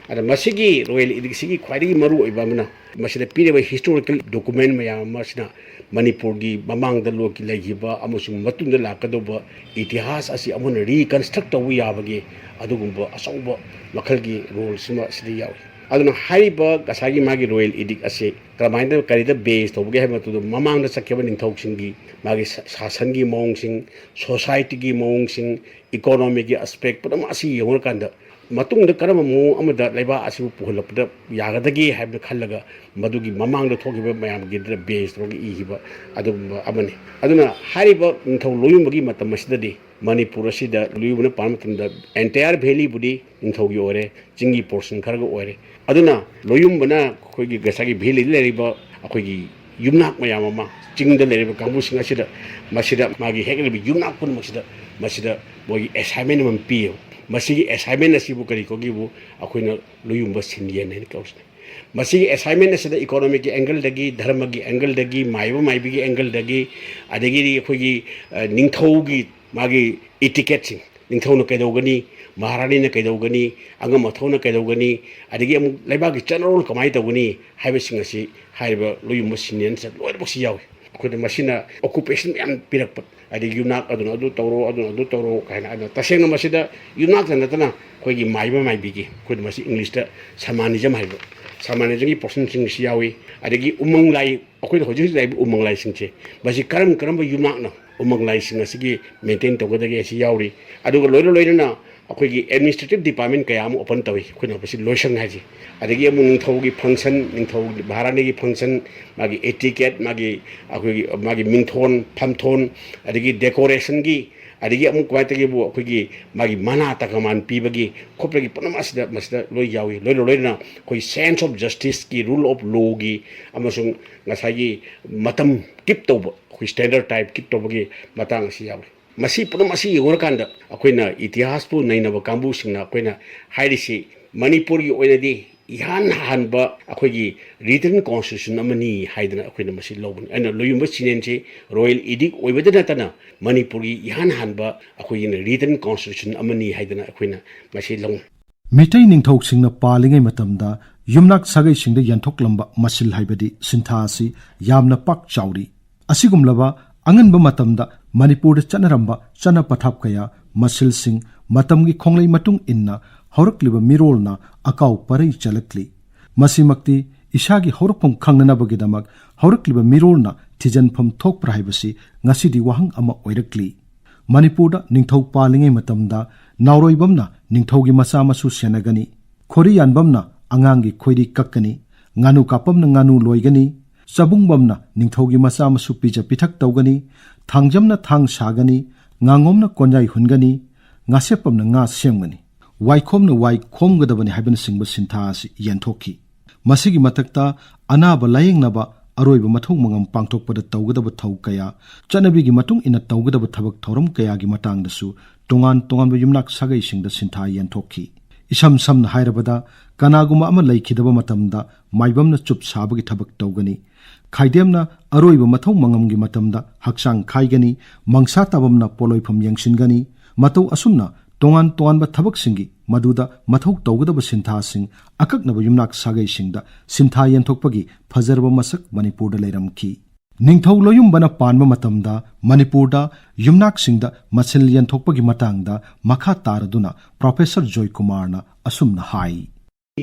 ꯑꯗ ꯃꯁꯤꯒꯤ ꯔꯣꯌꯦꯜ ꯏꯗꯤꯛꯁꯤꯒꯤ ꯈ꯭ꯋꯥꯏꯗꯒꯤ ꯃꯔꯨꯑꯣꯏꯕ ꯑꯃꯅ, ꯃꯁꯤꯗ ꯄꯤꯔꯤꯕ ꯍꯤꯁꯇꯣꯔꯤꯀꯦꯜ ꯗꯣꯀꯨꯃꯦꯟ ꯃꯌꯥꯝ ꯑꯃꯁꯤꯅ ꯃꯅꯤꯄꯨꯔꯒꯤ ꯃꯃꯥꯡꯗ ꯂꯣ-, ꯂꯩꯈꯤꯕ ꯑꯃꯁꯨꯡ ꯃꯇꯨꯡꯗ ꯂꯥꯛꯀꯗꯧꯕ ꯏꯇꯤꯍꯥꯁ ꯑꯁꯤ ꯑꯃꯨꯛ ꯍꯟꯅ ꯔꯤꯀꯟꯁꯇ꯭ꯔꯛ ꯇꯧꯕ ꯌꯥꯕꯒꯤ ꯑꯗꯨꯒꯨꯝꯕ ꯑꯆꯧꯕ ꯃꯈꯜꯒꯤ ꯔꯣꯜꯁꯤꯃ ꯑꯁꯤꯗ ꯌꯥꯎꯏ꯫ ꯑꯗꯨꯅ ꯍꯥꯏꯔꯤꯕ ꯉꯁꯥꯏꯒꯤ ꯃꯥꯒꯤ ꯔꯣꯌꯦꯜ ꯏꯗꯤꯛ ꯑꯁꯤ ꯀꯔꯝꯍꯥꯏꯅ, ꯀꯔꯤꯗ ꯕꯦꯖ ꯇꯧꯕꯒꯦ ꯍꯥꯏꯕ ꯃꯇꯝꯗ, ꯃꯃꯥꯡꯗ ꯆꯠꯈꯤꯕ ꯅꯤꯡꯊꯧꯁꯤꯡꯒꯤ ꯃꯥꯒꯤ ꯁꯥ-, ꯁꯥꯁꯟꯒꯤ ꯃꯑꯣꯡꯁꯤꯡ, ꯁꯣꯁꯥꯏꯇꯤꯒꯤ ꯃꯑꯣꯡꯁꯤꯡ, ꯏꯀꯣꯅꯣꯃꯤꯒꯤ ꯑꯦꯁꯄꯦꯛ ꯄꯨꯝꯅꯃꯛ ꯑꯁꯤ ꯌꯦꯡꯉꯨꯔꯀꯥꯟꯗ, ꯃꯇꯨꯡꯗ ꯀꯔꯝꯕ ꯃꯑꯣꯡ ꯑꯃꯗ ꯂꯩꯕꯥꯛ ꯑꯁꯤꯕꯨ ꯄꯨꯍꯜꯂꯛꯄꯗ ꯌꯥꯒꯗꯒꯦ ꯍꯥꯏꯕꯗ ꯈꯜꯂꯒ, ꯃꯗꯨꯒꯤ ꯃꯃꯥꯡꯗ ꯊꯣꯛꯈꯤꯕ ꯃꯌꯥꯝꯒꯤꯗ ꯕꯦꯖ ꯇꯧꯔꯒ ꯏꯈꯤꯕ ꯑꯗꯨꯒꯨꯝꯕ ꯑꯃꯅꯤ꯫ ꯑꯗꯨꯅ ꯍꯥꯏꯔꯤꯕ ꯅꯤꯡꯊꯧ ꯂꯣꯌꯨꯝꯕꯒꯤ ꯃꯇꯝ ꯑꯁꯤꯗꯗꯤ ꯃꯅꯤꯄꯨꯔ ꯑꯁꯤꯗ ꯂꯣꯌꯨꯝꯕꯅ ꯄꯥꯟꯕ ꯃꯇꯝꯗ entire valley ꯕꯨꯗꯤ ꯅꯤꯡꯊꯧꯒꯤ ꯑꯣꯏꯔꯦ, ꯆꯤꯡꯒꯤ ꯄꯣꯔꯁꯟ ꯈꯔꯒ ꯑꯣꯏꯔꯦ꯫ ꯑꯗꯨꯅ ꯂꯣꯌꯨꯝꯕꯅ ꯑꯩꯈꯣꯏꯒꯤ ꯉꯁꯥꯏꯒꯤ valley ꯗ ꯂꯩꯔꯤꯕ ꯑꯩꯈꯣꯏꯒꯤ ꯌꯨꯝꯅꯥꯛ ꯃꯌꯥꯝ ꯑꯃ, ꯆꯤꯡꯗ ꯂꯩꯔꯤꯕ ꯀꯥꯡꯕꯨꯁꯤꯡ ꯑꯁꯤꯗ, ꯃꯁꯤꯗ ꯃꯥꯒꯤ ꯍꯦꯛ ꯂꯩꯔꯤꯕ ꯌꯨꯝꯅꯥꯛ ꯄꯨꯝꯅꯃꯛꯁꯤꯗ, ꯃꯁꯤꯗ ꯃꯣꯏꯒꯤ ꯑꯦꯁꯥꯏꯟꯃꯦꯟ ꯑꯃ ꯄꯤꯌꯦꯕ꯫ ꯃꯁꯤꯒꯤ ꯑꯦꯁꯥꯏꯟꯃꯦꯟ ꯑꯁꯤꯕꯨ ꯀꯔꯤ ꯀꯧꯒꯦꯕꯨ ꯑꯩꯈꯣꯏꯅ ꯂꯣꯌꯨꯝꯕ ꯁꯤꯟꯌꯦꯟ ꯍꯥꯏꯅ ꯀꯧꯔꯤꯁꯤꯅꯤ꯫ ꯃꯁꯤꯒꯤ ꯑꯦꯁꯥꯏꯟꯃꯦꯟ ꯑꯁꯤꯗ ꯏꯀꯣꯅꯣꯃꯤꯛꯀꯤ ꯑꯦꯡꯒꯜꯗꯒꯤ, ꯙꯔꯃꯒꯤ ꯑꯦꯡꯒꯜꯗꯒꯤ, ꯃꯥꯏꯕ ꯃꯥꯏꯕꯤꯒꯤ ꯑꯦꯡꯒꯜꯗꯒꯤ, ꯑꯗꯒꯤꯗꯤ ꯑꯩꯈꯣꯏꯒꯤ, ꯑ, ꯅꯤꯡꯊꯧꯒꯤ ꯃꯥꯒꯤ ꯏꯇꯤꯀꯦꯠꯁꯤꯡ, ꯅꯤꯡꯊꯧꯅ ꯀꯩꯗꯧꯒꯅꯤ, ꯃꯍꯥꯔꯥꯅꯤꯅ ꯀꯩꯗꯧꯒꯅꯤ, ꯑꯉꯝ ꯑꯊꯧꯅ ꯀꯩꯗꯧꯒꯅꯤ, ꯑꯗꯒꯤ ꯑꯃꯨꯛ ꯂꯩꯕꯥꯛꯀꯤ ꯆꯠꯅꯔꯣꯜ ꯀꯃꯥꯏꯅ ꯇꯧꯒꯅꯤ ꯍꯥꯏꯕꯁꯤꯡ ꯑꯁꯤ ꯍꯥꯏꯔꯤꯕ ꯂꯣꯌꯨꯝꯕ ꯁꯤꯟꯌꯦꯟꯁꯤꯗ ꯂꯣꯏꯅꯃꯛꯁꯤ ꯌꯥꯎꯏ꯫ ꯑꯩꯈꯣꯏꯗ ꯃꯁꯤꯅ ꯑꯣꯀꯨꯄꯦꯁꯟ ꯃꯌꯥꯝ ꯄꯤꯔꯛꯄ, ꯍꯥꯏꯗꯤ ꯌꯨꯝꯅꯥꯛ ꯑꯗꯨꯅ ꯑꯗꯨ ꯇꯧꯔꯣ, ꯑꯗꯨꯅ ꯑꯗꯨ ꯇꯧꯔꯣ ꯀꯥꯏꯅ꯫ ꯑꯗꯨꯅ ꯇꯁꯦꯡꯅ ꯃꯁꯤꯗ ꯌꯨꯝꯅꯥꯛꯇ ꯅꯠꯇꯅ ꯑꯩꯈꯣꯏꯒꯤ ꯃꯥꯏꯕ ꯃꯥꯏꯕꯤꯒꯤ, ꯑꯩꯈꯣꯏꯅ ꯃꯁꯤ ꯏꯪꯂꯤꯁꯇ ꯁꯃꯥꯅꯤꯖꯝ ꯍꯥꯏꯕ, ꯁꯃꯥꯅꯤꯖꯝꯒꯤ ꯄꯣꯔꯁꯟꯁꯤꯡꯁꯨ ꯌꯥꯎꯏ꯫ ꯑꯗꯒꯤ ꯎꯃꯪ ꯂꯥꯏ, ꯑꯩꯈꯣꯏꯅ ꯍꯧꯖꯤꯛ ꯍꯧꯖꯤꯛ ꯂꯩꯔꯤꯕ ꯎꯃꯪ ꯂꯥꯏꯁꯤꯡꯁꯦ, ꯃꯁꯤ ꯀꯔꯝ ꯀꯔꯝꯕ ꯌꯨꯝꯅꯥꯛꯅ ꯎꯃꯪ ꯂꯥꯏꯁꯤꯡ ꯑꯁꯤꯒꯤ ꯃꯦꯟꯇꯦꯟ ꯇꯧꯒꯗꯒꯦ ꯍꯥꯏꯁꯤ ꯌꯥꯎꯔꯤ꯫ ꯑꯗꯨꯒ ꯂꯣꯏꯅ ꯂꯣꯏꯅꯅ ꯑꯩꯈꯣꯏꯒꯤ ꯑꯦꯗꯃꯤꯅꯤꯁꯇ꯭ꯔꯦꯇꯤꯞ ꯗꯤꯄꯥꯔꯠꯃꯦꯟ ꯀꯌꯥ ꯑꯃ ꯑꯣꯄꯟ ꯇꯧꯏ, ꯑꯩꯈꯣꯏꯅ ꯃꯁꯤ ꯂꯣꯏꯁꯪ ꯍꯥꯏꯁꯦ꯫ ꯑꯗꯒꯤ ꯑꯃꯨꯛ ꯅꯤꯡꯊꯧꯒꯤ ꯐꯪꯁꯟ, ꯅꯤꯡꯊꯧ ꯃꯍꯥꯔꯥꯅꯤꯒꯤ ꯐꯪꯁꯟ, ꯃꯥꯒꯤ ꯏꯇꯤꯀꯦꯠ, ꯃꯥꯒꯤ, ꯑꯩꯈꯣꯏꯒꯤ, ꯃꯥꯒꯤ ꯃꯤꯡꯊꯣꯟ, ꯐꯝꯊꯣꯟ, ꯑꯗꯒꯤ ꯗꯦꯀꯣꯔꯦꯁꯟꯒꯤ, ꯑꯗꯒꯤ ꯑꯃꯨꯛ ꯀꯃꯥꯏꯅ ꯇꯧꯒꯦꯕꯨ, ꯑꯩꯈꯣꯏꯒꯤ ꯃꯥꯒꯤ ꯃꯅꯥ ꯇꯀꯃꯥꯟ ꯄꯤꯕꯒꯤ ꯈꯣꯠꯄꯒꯤ ꯄꯨꯝꯅꯃꯛ ꯑꯁꯤꯗ, ꯃꯁꯤꯗ ꯂꯣꯏ ꯌꯥꯎꯏ꯫ ꯂꯣꯏꯅ ꯂꯣꯏꯅꯅ ꯑꯩꯈꯣꯏ ꯁꯦꯟꯁ ꯑꯣꯐ ꯖꯁꯇꯤꯁꯀꯤ, ꯔꯨꯜ ꯑꯣꯐ ꯂꯣꯒꯤ, ꯑꯃꯁꯨꯡ ꯉꯁꯥꯏꯒꯤ ꯃꯇꯝ ꯀꯤꯞ ꯇꯧꯕ, ꯑꯩꯈꯣꯏ ꯁ꯭ꯇꯦꯟꯗꯔꯠ ꯇꯥꯏꯝ ꯀꯤꯞ ꯇꯧꯕꯒꯤ ꯃꯇꯥꯡ ꯑꯁꯤ ꯌꯥꯎꯏ꯫ ꯃꯁꯤ ꯄꯨꯝꯅꯃꯛ ꯑꯁꯤ ꯌꯦꯡꯉꯨꯔꯀꯥꯟꯗ, ꯑꯩꯈꯣꯏꯅ ꯏꯇꯤꯍꯥꯁꯄꯨ ꯅꯩꯅꯕ ꯀꯥꯡꯕꯨꯁꯤꯡꯅ ꯑꯩꯈꯣꯏꯅ ꯍꯥꯏꯔꯤꯁꯤ, ꯃꯅꯤꯄꯨꯔꯒꯤ ꯑꯣꯏꯅꯗꯤ ꯏꯍꯥꯟ ꯍꯥꯟꯕ ꯑꯩꯈꯣꯏꯒꯤ ꯔꯤꯇꯟ ꯀꯣꯟꯁꯇꯤꯇ꯭ꯌꯨꯁꯟ ꯑꯃꯅꯤ ꯍꯥꯏꯗꯅ ꯑꯩꯈꯣꯏꯅ ꯃꯁꯤ ꯂꯧꯕꯅꯤ꯫ ꯑꯩꯅ ꯂꯣꯌꯨꯝꯕ ꯁꯤꯟꯌꯦꯟꯁꯤ ꯔꯣꯌꯦꯜ ꯏꯗꯤꯛ ꯑꯣꯏꯕꯗ ꯅꯠꯇꯅ ꯃꯅꯤꯄꯨꯔꯒꯤ ꯏꯍꯥꯟ ꯍꯥꯟꯕ ꯑꯩꯈꯣꯏꯒꯤꯅ ꯔꯤꯇꯟ ꯀꯣꯟꯁꯇꯤꯇ꯭ꯌꯨꯁꯟ ꯑꯃꯅꯤ ꯍꯥꯏꯗꯅ ꯑꯩꯈꯣꯏꯅ ꯃꯁꯤ ꯂꯧꯅꯩ꯫ ꯃꯤꯇꯩ ꯅꯤꯡꯊꯧꯁꯤꯡꯅ ꯄꯥꯜꯂꯤꯉꯩ ꯃꯇꯝꯗ ꯌꯨꯝꯅꯥꯛ ꯁꯥꯒꯩꯁꯤꯡꯗ ꯌꯦꯟꯊꯣꯛꯂꯝꯕ ꯃꯁꯤꯜ ꯍꯥꯏꯕꯗꯤ ꯁꯤꯟꯊꯥ ꯑꯁꯤ ꯌꯥꯝꯅ ꯄꯥꯛ ꯆꯥꯎꯔꯤ꯫ ꯑꯁꯤꯒꯨꯝꯂꯕ ꯑꯉꯟꯕ ꯃꯇꯝꯗ ꯃꯅꯤꯄꯨꯔꯗ ꯆꯠꯅꯔꯝꯕ ꯆꯠꯅ ꯄꯊꯥꯞ ꯀꯌꯥ, ꯃꯁꯤꯜꯁꯤꯡ, ꯃꯇꯝꯒꯤ ꯈꯣꯡꯂꯩ ꯃꯇꯨꯡ ꯏꯟꯅ ꯍꯧꯔꯛꯂꯤꯕ ꯃꯤꯔꯣꯜꯅ ꯑꯀꯥꯎ ꯄꯔꯩ ꯆꯜꯂꯛꯂꯤ꯫ ꯃꯁꯤꯃꯛꯇꯤ ꯏꯁꯥꯒꯤ ꯍꯧꯔꯛꯐꯝ ꯈꯪꯅꯅꯕꯒꯤꯗꯃꯛ ꯍꯧꯔꯛꯂꯤꯕ ꯃꯤꯔꯣꯜꯅ ꯊꯤꯖꯤꯟꯐꯝ ꯊꯣꯛꯄ꯭ꯔꯥ ꯍꯥꯏꯕꯁꯤ ꯉꯁꯤꯗꯤ ꯋꯥꯍꯪ ꯑꯃ ꯑꯣꯏꯔꯛꯂꯤ꯫ ꯃꯅꯤꯄꯨꯔꯗ ꯅꯤꯡꯊꯧ ꯄꯥꯜꯂꯤꯉꯩ ꯃꯇꯝꯗ ꯅꯥꯎꯔꯣꯏꯕꯝꯅ ꯅꯤꯡꯊꯧꯒꯤ ꯃꯆꯥ ꯃꯁꯨ ꯁꯦꯟꯅꯒꯅꯤ, ꯈꯣꯔꯤ ꯌꯥꯟꯕꯝꯅ ꯑꯉꯥꯡꯒꯤ ꯈꯣꯏꯔꯤ ꯀꯛꯀꯅꯤ, ꯉꯥꯅꯨ ꯀꯥꯞꯄꯝꯅ ꯉꯥꯅꯨ ꯂꯣꯏꯒꯅꯤ, ꯆꯕꯨꯡꯕꯝꯅ ꯅꯤꯡꯊꯧꯒꯤ ꯃꯆꯥ ꯃꯁꯨ ꯄꯤꯖ ꯄꯤꯊꯛ ꯇꯧꯒꯅꯤ, ꯊꯥꯡꯖꯝꯅ ꯊꯥꯡ ꯁꯥꯒꯅꯤ, ꯉꯥꯉꯣꯝꯅ ꯀꯣꯟꯌꯥꯏ ꯍꯨꯟꯒꯅꯤ, ꯉꯥꯁꯦꯞꯄꯝꯅ ꯉꯥ ꯁꯦꯝꯒꯅꯤ, ꯋꯥꯏꯈꯣꯝꯅ ꯋꯥꯏ ꯈꯣꯝꯒꯗꯕꯅꯤ ꯍꯥꯏꯕꯅꯆꯤꯡꯕ ꯁꯤꯟꯊꯥ ꯑꯁꯤ ꯌꯦꯟꯊꯣꯛꯈꯤ꯫ ꯃꯁꯤꯒꯤ ꯃꯊꯛꯇ ꯑꯅꯥꯕ ꯂꯥꯌꯦꯡꯅꯕ ꯑꯔꯣꯏꯕ ꯃꯊꯧ ꯃꯉꯝ ꯄꯥꯡꯊꯣꯛꯄꯗ ꯇꯧꯒꯗꯕ ꯊꯧ ꯀꯌꯥ, ꯆꯠꯅꯕꯤꯒꯤ ꯃꯇꯨꯡ ꯏꯟꯅ ꯇꯧꯒꯗꯕ ꯊꯕꯛ ꯊꯧꯔꯝ ꯀꯌꯥꯒꯤ ꯃꯇꯥꯡꯗꯁꯨ ꯇꯣꯉꯥꯟ ꯇꯣꯉꯥꯟꯕ ꯌꯨꯝꯅꯥꯛ ꯁꯥꯒꯩꯁꯤꯡꯗ ꯁꯤꯟꯊꯥ ꯌꯦꯟꯊꯣꯛꯈꯤ꯫ ꯏꯁꯝ ꯁꯝꯅ ꯍꯥꯏꯔꯕꯗ, ꯀꯅꯥꯒꯨꯝꯕ ꯑꯃ ꯂꯩꯈꯤꯗꯕ ꯃꯇꯝꯗ ꯃꯥꯏꯕꯝꯅ ꯆꯨꯞ ꯁꯥꯕꯒꯤ ꯊꯕꯛ ꯇꯧꯒꯅꯤ, ꯈꯥꯏꯗꯦꯝꯅ ꯑꯔꯣꯏꯕ ꯃꯊꯧ ꯃꯉꯝꯒꯤ ꯃꯇꯝꯗ ꯍꯛꯆꯥꯡ ꯈꯥꯏꯒꯅꯤ, ꯃꯪꯁꯥ ꯇꯥꯕꯝꯅ ꯄꯣꯠꯂꯣꯏꯐꯝ ꯌꯦꯡꯁꯤꯟꯒꯅꯤ꯫ ꯃꯇꯧ ꯑꯁꯨꯝꯅ ꯇꯣꯉꯥꯟ ꯇꯣꯉꯥꯟꯕ ꯊꯕꯛꯁꯤꯡꯒꯤ ꯃꯗꯨꯗ ꯃꯊꯧ ꯇꯧꯒꯗꯕ ꯁꯤꯟꯊꯥꯁꯤꯡ ꯑꯀꯛꯅꯕ ꯌꯨꯝꯅꯥꯛ ꯁꯥꯒꯩꯁꯤꯡꯗ ꯁꯤꯟꯊꯥ ꯌꯦꯟꯊꯣꯛꯄꯒꯤ ꯐꯖꯔꯕ ꯃꯁꯛ ꯃꯅꯤꯄꯨꯔꯗ ꯂꯩꯔꯝꯈꯤ꯫ ꯅꯤꯡꯊꯧ ꯂꯣꯌꯨꯝꯕꯅ ꯄꯥꯟꯕ ꯃꯇꯝꯗ ꯃꯅꯤꯄꯨꯔꯗ ꯌꯨꯝꯅꯥꯛꯁꯤꯡꯗ ꯃꯁꯤꯜ ꯌꯦꯟꯊꯣꯛꯄꯒꯤ ꯃꯇꯥꯡꯗ ꯃꯈꯥ ꯇꯥꯔꯗꯨꯅ ꯄ꯭ꯔꯣꯐꯦꯁꯔ ꯖꯣꯏꯀꯨꯃꯥꯔꯅ ꯑꯁꯨꯝꯅ ꯍꯥꯏ꯫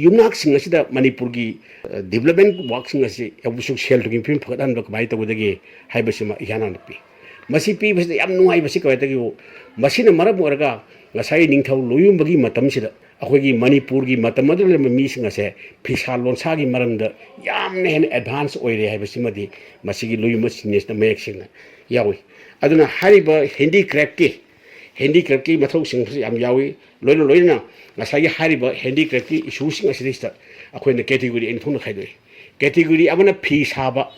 ꯌꯨꯝꯅꯥꯛꯁꯤꯡ ꯑꯁꯤꯗ ꯃꯅꯤꯄꯨꯔꯒꯤ, ꯑ, development workꯁꯤꯡ ꯑꯁꯤ ꯌꯥꯎꯕꯁꯨ ꯁꯦꯜ ꯊꯨꯝꯒꯤ ꯐꯤꯕꯝ ꯐꯒꯠꯍꯟꯕ ꯀꯃꯥꯏꯅ ꯇꯧꯒꯗꯒꯦ ꯍꯥꯏꯕꯁꯤꯃ ꯏꯍꯥꯟ ꯍꯥꯟꯅ ꯄꯤ꯫ ꯃꯁꯤ ꯄꯤꯕꯁꯤꯗ ꯌꯥꯝ ꯅꯨꯡꯉꯥꯏꯕꯁꯤ ꯀꯃꯥꯏꯅ ꯇꯧꯒꯦ? ꯃꯁꯤꯅ ꯃꯔꯝ ꯑꯣꯏꯔꯒ ꯉꯁꯥꯏ ꯅꯤꯡꯊꯧ ꯂꯣꯌꯨꯝꯕꯒꯤ ꯃꯇꯝꯁꯤꯗ ꯑꯩꯈꯣꯏꯒꯤ ꯃꯅꯤꯄꯨꯔꯒꯤ ꯃꯇꯝ ꯑꯗꯨꯗ ꯂꯩꯔꯝꯕ ꯃꯤꯁꯤꯡ ꯑꯁꯦ ꯐꯤꯁꯥ ꯂꯣꯟꯁꯥꯒꯤ ꯃꯔꯝꯗ ꯌꯥꯝꯅ ꯍꯦꯟꯅ advance ꯑꯣꯏꯔꯦ ꯍꯥꯏꯕꯁꯤꯃꯗꯤ ꯃꯁꯤꯒꯤ ꯂꯣꯌꯨꯝꯕ ꯁꯤꯡ ꯑꯁꯤꯗ ꯃꯌꯦꯛ ꯁꯦꯡꯅ ꯌꯥꯎꯏ꯫ ꯑꯗꯨꯅ ꯍꯥꯏꯔꯤꯕ handicraftꯀꯤ, handicraftꯀꯤ ꯃꯊꯧꯁꯤꯡꯁꯨ ꯌꯥꯝ ꯌꯥꯎꯏ꯫ ꯂꯣꯏꯅ ꯂꯣꯏꯅꯅ ꯉꯁꯥꯏꯒꯤ ꯍꯥꯏꯔꯤꯕ handicraftꯀꯤ issueꯁꯤꯡ ꯑꯁꯤꯗꯩꯁꯤꯗ ꯑꯩꯈꯣꯏꯅ category ꯑꯅꯤ ꯊꯣꯛꯅ ꯈꯥꯏꯗꯣꯛꯏ꯫ Category ꯑꯃꯅ ꯐꯤ ꯁꯥꯕ,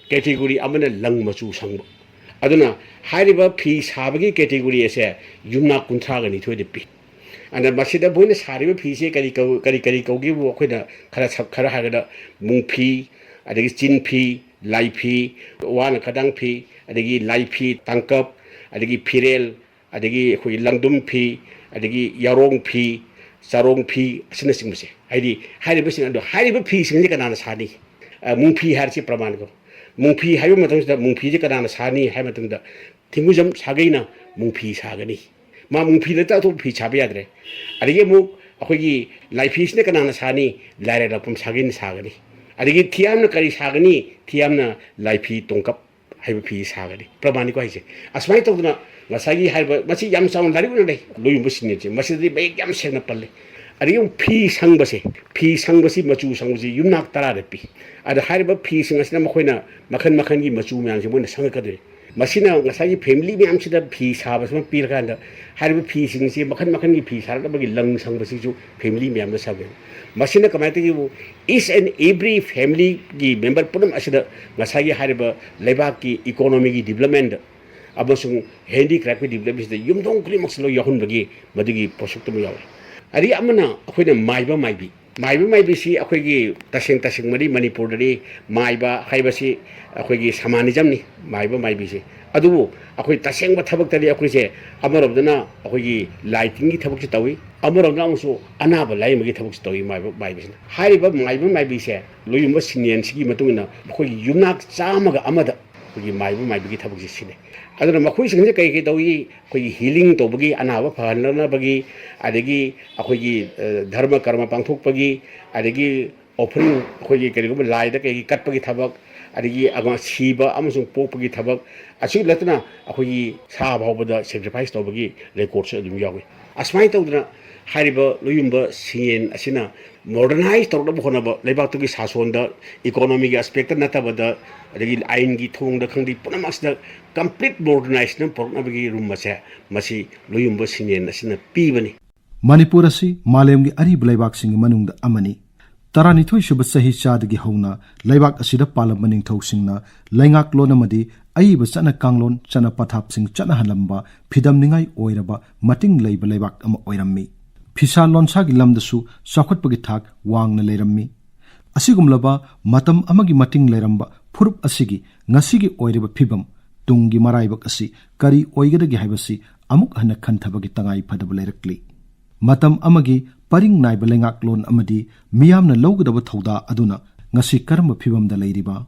category ꯑꯃꯅ ꯂꯪ ꯃꯆꯨ ꯁꯪꯕ꯫ ꯑꯗꯨꯅ ꯍꯥꯏꯔꯤꯕ ꯐꯤ ꯁꯥꯕꯒꯤ category ꯑꯁꯦ ꯌꯨꯝꯅꯥꯛ ꯀꯨꯟꯊ꯭ꯔꯥꯒ ꯅꯤꯊꯣꯏꯗ ꯄꯤ꯫ ꯑꯗ ꯃꯁꯤꯗ ꯃꯣꯏꯅ ꯁꯥꯔꯤꯕ ꯐꯤꯁꯦ ꯀꯔꯤ ꯀꯧ-, ꯀꯔꯤ ꯀꯔꯤ ꯀꯧꯒꯦꯕꯨ ꯑꯩꯈꯣꯏꯅ ꯈꯔ ꯁꯛ-, ꯈꯔ ꯍꯥꯏꯔꯒꯅ ꯃꯨꯡꯐꯤ, ꯑꯗꯒꯤ ꯆꯤꯟꯐꯤ, ꯂꯥꯏꯐꯤ, ꯋꯥꯅ ꯈꯗꯥꯡ ꯐꯤ, ꯑꯗꯒꯤ ꯂꯥꯏꯐꯤ, ꯇꯥꯡꯀꯞ, ꯑꯗꯒꯤ ꯐꯤꯔꯦꯜ, ꯑꯗꯒꯤ ꯑꯩꯈꯣꯏꯒꯤ ꯂꯪꯗꯨꯝ ꯐꯤ, ꯑꯗꯒꯤ ꯌꯥꯔꯣꯡ ꯐꯤ, ꯆꯥꯔꯣꯡ ꯐꯤ ꯑꯁꯤꯅꯆꯤꯡꯕꯁꯦ, ꯍꯥꯏꯗꯤ ꯍꯥꯏꯔꯤꯕꯁꯤꯡ ꯑꯗꯣ, ꯍꯥꯏꯔꯤꯕ ꯐꯤꯁꯤꯡꯁꯦ ꯀꯅꯥꯅ ꯁꯥꯅꯤ? ꯑ, ꯃꯨꯡꯐꯤ ꯍꯥꯏꯔꯁꯤ ꯄ꯭ꯔꯃꯥꯟꯀꯣ꯫ ꯃꯨꯡꯐꯤ ꯍꯥꯏꯕ ꯃꯇꯝꯁꯤꯗ ꯃꯨꯡꯐꯤꯁꯦ ꯀꯅꯥꯅ ꯁꯥꯅꯤ ꯍꯥꯏꯕ ꯃꯇꯝꯗ, ꯊꯤꯡꯒꯨꯖꯝ ꯁꯥꯒꯩꯅ ꯃꯨꯡꯐꯤ ꯁꯥꯒꯅꯤ꯫ ꯃꯥ ꯃꯨꯡꯐꯤ ꯅꯠꯇ ꯑꯇꯣꯞꯄ ꯐꯤ ꯁꯥꯕ ꯌꯥꯗ꯭ꯔꯦ꯫ ꯑꯗꯒꯤ ꯑꯃꯨꯛ ꯑꯩꯈꯣꯏꯒꯤ ꯂꯥꯏꯐꯤꯁꯤꯅ ꯀꯅꯥꯅ ꯁꯥꯅꯤ? ꯂꯥꯏꯔꯦꯜ ꯂꯧꯐꯝ ꯁꯥꯒꯩꯅ ꯁꯥꯒꯅꯤ꯫ ꯑꯗꯒꯤ ꯊꯤꯌꯥꯝꯅ ꯀꯔꯤ ꯁꯥꯒꯅꯤ? ꯊꯤꯌꯥꯝꯅ ꯂꯥꯏꯐꯤ ꯇꯣꯡꯀꯞ ꯍꯥꯏꯕ ꯐꯤ ꯁꯥꯒꯅꯤ꯫ ꯄ꯭ꯔꯃꯥꯟꯅꯤꯀꯣ ꯍꯥꯏꯁꯦ꯫ ꯑꯁꯨꯃꯥꯏꯅ ꯇꯧꯗꯅ ꯉꯁꯥꯏꯒꯤ ꯍꯥꯏꯔꯤꯕ, ꯃꯁꯤ ꯌꯥꯝ ꯆꯥꯎꯅ ꯂꯥꯏꯔꯤꯛ ꯑꯣꯏꯅ ꯂꯩ, ꯂꯣꯏꯌꯨꯝꯕ ꯁꯤꯡꯌꯦꯟꯁꯦ꯫ ꯃꯁꯤꯗꯗꯤ ꯃꯌꯦꯛ ꯌꯥꯝ ꯁꯦꯡꯅ ꯄꯜꯂꯤ꯫ ꯑꯗꯒꯤ ꯑꯃꯨꯛ ꯐꯤ ꯁꯪꯕꯁꯦ, ꯐꯤ ꯁꯪꯕꯁꯤ, ꯃꯆꯨ ꯁꯪꯕꯁꯤ ꯌꯨꯝꯅꯥꯛ ꯇꯔꯥꯗ ꯄꯤ꯫ ꯑꯗ ꯍꯥꯏꯔꯤꯕ ꯐꯤꯁꯤꯡ ꯑꯁꯤꯅ ꯃꯈꯣꯏꯅ ꯃꯈꯜ ꯃꯈꯜꯒꯤ ꯃꯆꯨ ꯃꯌꯥꯝꯁꯦ ꯃꯣꯏꯅ ꯁꯪꯉꯛꯀꯗꯣꯏꯅꯤ꯫ ꯃꯁꯤꯅ ꯉꯁꯥꯏꯒꯤ ꯐꯦꯃꯤꯂꯤ ꯃꯌꯥꯝꯁꯤꯗ ꯐꯤ ꯁꯥꯕꯁꯤꯃ ꯄꯤꯔꯀꯥꯟꯗ, ꯍꯥꯏꯔꯤꯕ ꯐꯤꯁꯤꯡꯁꯤ ꯃꯈꯜ ꯃꯈꯜꯒꯤ ꯐꯤ ꯁꯥꯔꯛꯅꯕꯒꯤ ꯂꯪ ꯁꯪꯕꯁꯤꯁꯨ ꯐꯦꯃꯤꯂꯤ ꯃꯌꯥꯝꯗ ꯁꯪꯉꯦ꯫ ꯃꯁꯤꯅ ꯀꯃꯥꯏꯅ ꯇꯧꯒꯦꯕꯨ, each and every family ꯒꯤ member ꯄꯨꯝꯅꯃꯛ ꯑꯁꯤꯗ ꯉꯁꯥꯏꯒꯤ ꯍꯥꯏꯔꯤꯕ ꯂꯩꯕꯥꯛꯀꯤ economy ꯒꯤ development ꯑꯃꯁꯨꯡ handicraft ꯀꯤ development ꯁꯤꯗ ꯌꯨꯝꯊꯣꯡ ꯈꯨꯗꯤꯡꯃꯛꯁꯤ ꯂꯣꯏ ꯌꯥꯎꯍꯟꯕꯒꯤ ꯃꯗꯨꯒꯤ ꯄꯣꯠꯁꯛꯇꯨ ꯑꯃ ꯌꯥꯎꯔꯦ꯫ ꯑꯗꯒꯤ ꯑꯃꯅ ꯑꯩꯈꯣꯏꯅ ꯃꯥꯏꯕ ꯃꯥꯏꯕꯤ꯫ ꯃꯥꯏꯕ ꯃꯥꯏꯕꯤꯁꯤ ꯑꯩꯈꯣꯏꯒꯤ ꯇꯁꯦꯡ ꯇꯁꯦꯡꯕꯗꯤ ꯃꯅꯤꯄꯨꯔꯗꯗꯤ ꯃꯥꯏꯕ ꯍꯥꯏꯕꯁꯤ ꯑꯩꯈꯣꯏꯒꯤ shamanism ꯅꯤ, ꯃꯥꯏꯕ ꯃꯥꯏꯕꯤꯁꯤ꯫ ꯑꯗꯨꯕꯨ ꯑꯩꯈꯣꯏ ꯇꯁꯦꯡꯕ ꯊꯕꯛꯇꯗꯤ ꯑꯩꯈꯣꯏꯁꯦ ꯑꯃꯔꯣꯝꯗꯅ ꯑꯩꯈꯣꯏꯒꯤ ꯂꯥꯏ ꯇꯤꯟꯒꯤ ꯊꯕꯛꯁꯨ ꯇꯧꯏ, ꯑꯃꯔꯣꯝꯗ ꯑꯃꯨꯛꯁꯨ ꯑꯅꯥꯕ ꯂꯥꯏꯌꯦꯡꯕꯒꯤ ꯊꯕꯛꯁꯨ ꯇꯧꯏ ꯃꯥꯏꯕ ꯃꯥꯏꯕꯤꯁꯤꯅ꯫ ꯍꯥꯏꯔꯤꯕ ꯃꯥꯏꯕ ꯃꯥꯏꯕꯤꯁꯦ ꯂꯣꯏꯌꯨꯝꯕ ꯁꯤꯡꯌꯦꯟꯁꯤꯒꯤ ꯃꯇꯨꯡ ꯏꯟꯅ ꯑꯩꯈꯣꯏꯒꯤ ꯌꯨꯝꯅꯥꯛ ꯆꯥꯝꯃꯒ ꯑꯃꯗ ꯑꯩꯈꯣꯏꯒꯤ ꯃꯥꯏꯕ ꯃꯥꯏꯕꯤꯒꯤ ꯊꯕꯛꯁꯦ ꯁꯤꯅꯤ꯫ ꯑꯗꯨꯅ ꯃꯈꯣꯏꯁꯤꯡꯁꯦ ꯀꯩ ꯀꯩ ꯇꯧꯏ? ꯑꯩꯈꯣꯏꯒꯤ healing ꯇꯧꯕꯒꯤ, ꯑꯅꯥꯕ ꯐꯍꯟꯅꯕꯒꯤ, ꯑꯗꯒꯤ ꯑꯩꯈꯣꯏꯒꯤ, ꯑ, ꯙꯔꯃ ꯀꯔꯃ ꯄꯥꯡꯊꯣꯛꯄꯒꯤ, ꯑꯗꯒꯤ offering, ꯑꯩꯈꯣꯏꯒꯤ ꯀꯔꯤꯒꯨꯝꯕ ꯂꯥꯏꯗ ꯀꯩꯒꯤ ꯀꯠꯄꯒꯤ ꯊꯕꯛ, ꯑꯗꯒꯤ ꯑꯉꯥꯡ ꯁꯤꯕ ꯑꯃꯁꯨꯡ ꯄꯣꯛꯄꯒꯤ ꯊꯕꯛ, ꯑꯁꯤ ꯅꯠꯇꯅ ꯑꯩꯈꯣꯏꯒꯤ ꯁꯥ ꯐꯥꯎꯕꯗ sacrifice ꯇꯧꯕꯒꯤ record ꯁꯨ ꯑꯗꯨꯝ ꯌꯥꯎꯏ꯫ ꯑꯁꯨꯃꯥꯏꯅ ꯇꯧꯗꯅ ꯍꯥꯏꯔꯤꯕ ꯂꯣꯏꯌꯨꯝꯕ ꯁꯤꯡꯌꯦꯟ ꯑꯁꯤꯅ modernize ꯇꯧꯔꯛꯅꯕ ꯍꯣꯠꯅꯕ, ꯂꯩꯕꯥꯛꯇꯨꯒꯤ ꯁꯥꯁꯣꯟꯗ, economy ꯒꯤ aspect ꯇ ꯅꯠꯇꯕꯗ, ꯑꯗꯒꯤ ꯑꯥꯏꯟꯒꯤ ꯊꯣꯡꯗ ꯈꯪꯗꯦ, ꯄꯨꯝꯅꯃꯛꯁꯤꯗ complete modernization ꯄꯨꯔꯛꯅꯕꯒꯤ ꯔꯨꯝ ꯑꯁꯦ ꯃꯁꯤ ꯂꯣꯏꯌꯨꯝꯕ ꯁꯤꯡꯌꯦꯟ ꯑꯁꯤꯅ ꯄꯤꯕꯅꯤ꯫ ꯃꯅꯤꯄꯨꯔ ꯑꯁꯤ ꯃꯥꯂꯦꯝꯒꯤ ꯑꯔꯤꯕ ꯂꯩꯕꯥꯛꯁꯤꯡꯒꯤ ꯃꯅꯨꯡꯗ ꯑꯃꯅꯤ꯫ ꯇꯔꯥꯅꯤꯊꯣꯏ ꯁꯨꯕ ꯆꯍꯤ ꯆꯥꯗꯒꯤ ꯍꯧꯅ ꯂꯩꯕꯥꯛ ꯑꯁꯤꯗ ꯄꯥꯜꯂꯝꯕ ꯅꯤꯡꯊꯧꯁꯤꯡꯅ ꯂꯩꯉꯥꯛꯂꯣꯟ ꯑꯃꯗꯤ ꯑꯏꯕ ꯆꯠꯅ ꯀꯥꯡꯂꯣꯟ, ꯆꯠꯅ ꯄꯊꯥꯞꯁꯤꯡ ꯆꯠꯅꯍꯜꯂꯝꯕ ꯐꯤꯗꯝꯅꯤꯡꯉꯥꯏ ꯑꯣꯏꯔꯕ ꯃꯇꯤꯡ ꯂꯩꯕ ꯂꯩꯕꯥꯛ ꯑꯃ ꯑꯣꯏꯔꯝꯃꯤ꯫ ꯐꯤꯁꯥ ꯂꯣꯟꯁꯥꯒꯤ ꯂꯝꯗꯁꯨ ꯆꯥꯎꯈꯠꯄꯒꯤ ꯊꯥꯛ ꯋꯥꯡꯅ ꯂꯩꯔꯝꯃꯤ꯫ ꯑꯁꯤꯒꯨꯝꯂꯕ ꯃꯇꯝ ꯑꯃꯒꯤ ꯃꯇꯤꯡ ꯂꯩꯔꯝꯕ ꯐꯨꯔꯨꯞ ꯑꯁꯤꯒꯤ ꯉꯁꯤꯒꯤ ꯑꯣꯏꯔꯤꯕ ꯐꯤꯕꯝ, ꯇꯨꯡꯒꯤ ꯃꯔꯥꯏꯕꯛ ꯑꯁꯤ ꯀꯔꯤ ꯑꯣꯏꯒꯗꯒꯦ ꯍꯥꯏꯕꯁꯤ ꯑꯃꯨꯛ ꯍꯟꯅ ꯈꯟꯊꯕꯒꯤ ꯇꯉꯥꯏ ꯐꯗꯕ ꯂꯩꯔꯛꯂꯤ꯫ ꯃꯇꯝ ꯑꯃꯒꯤ ꯄꯔꯤꯡ ꯅꯥꯏꯕ ꯂꯩꯉꯥꯛꯂꯣꯟ ꯑꯃꯗꯤ ꯃꯤꯌꯥꯝꯅ ꯂꯧꯒꯗꯕ ꯊꯧꯗꯥ ꯑꯗꯨꯅ ꯉꯁꯤ ꯀꯔꯝꯕ ꯐꯤꯚꯝꯗ ꯂꯩꯔꯤꯕ?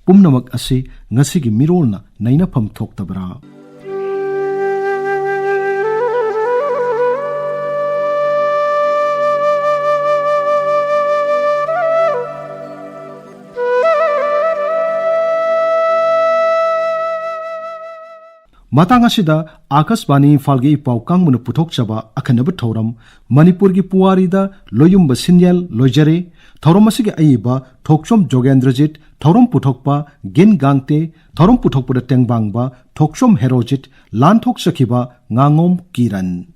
ꯄꯨꯝꯅꯃꯛ ꯑꯁꯤ ꯉꯁꯤꯒꯤ ꯃꯤꯔꯣꯜꯅ ꯅꯩꯅꯐꯝ ꯊꯣꯛꯇꯕ꯭ꯔꯥ? ꯃꯇꯥꯡ ꯑꯁꯤꯗ ꯑꯥꯀꯥꯁꯕꯥꯅꯤ ꯏꯝꯐꯥꯜꯒꯤ ꯏ ꯄꯥꯎ ꯀꯥꯡꯕꯨꯅ ꯄꯨꯊꯣꯛꯆꯕ ꯑꯈꯟꯅꯕ ꯊꯧꯔꯝ, ꯃꯅꯤꯄꯨꯔꯒꯤ ꯄꯨꯋꯥꯔꯤꯗ ꯂꯣꯌꯨꯝꯕ ꯁꯤꯟꯌꯦꯜ ꯂꯣꯏꯖꯔꯦ꯫ ꯊꯧꯔꯝ ꯑꯁꯤꯒꯤ ꯑꯏꯕ ꯊꯣꯛꯆꯣꯝ ꯖꯣꯒꯦꯟꯗ꯭ꯔꯖꯤꯠ, ꯊꯧꯔꯝ ꯄꯨꯊꯣꯛꯄ ꯒꯤꯟ ꯒꯥꯡꯇꯦ, ꯊꯧꯔꯝ ꯄꯨꯊꯣꯛꯄꯗ ꯇꯦꯡꯕꯥꯡꯕ ꯊꯣꯛꯆꯣꯝ ꯍꯦꯔꯣꯖꯤꯠ, ꯂꯥꯟꯊꯣꯛꯆꯈꯤꯕ ꯉꯥꯉꯣꯝ ꯀꯤꯔꯟ꯫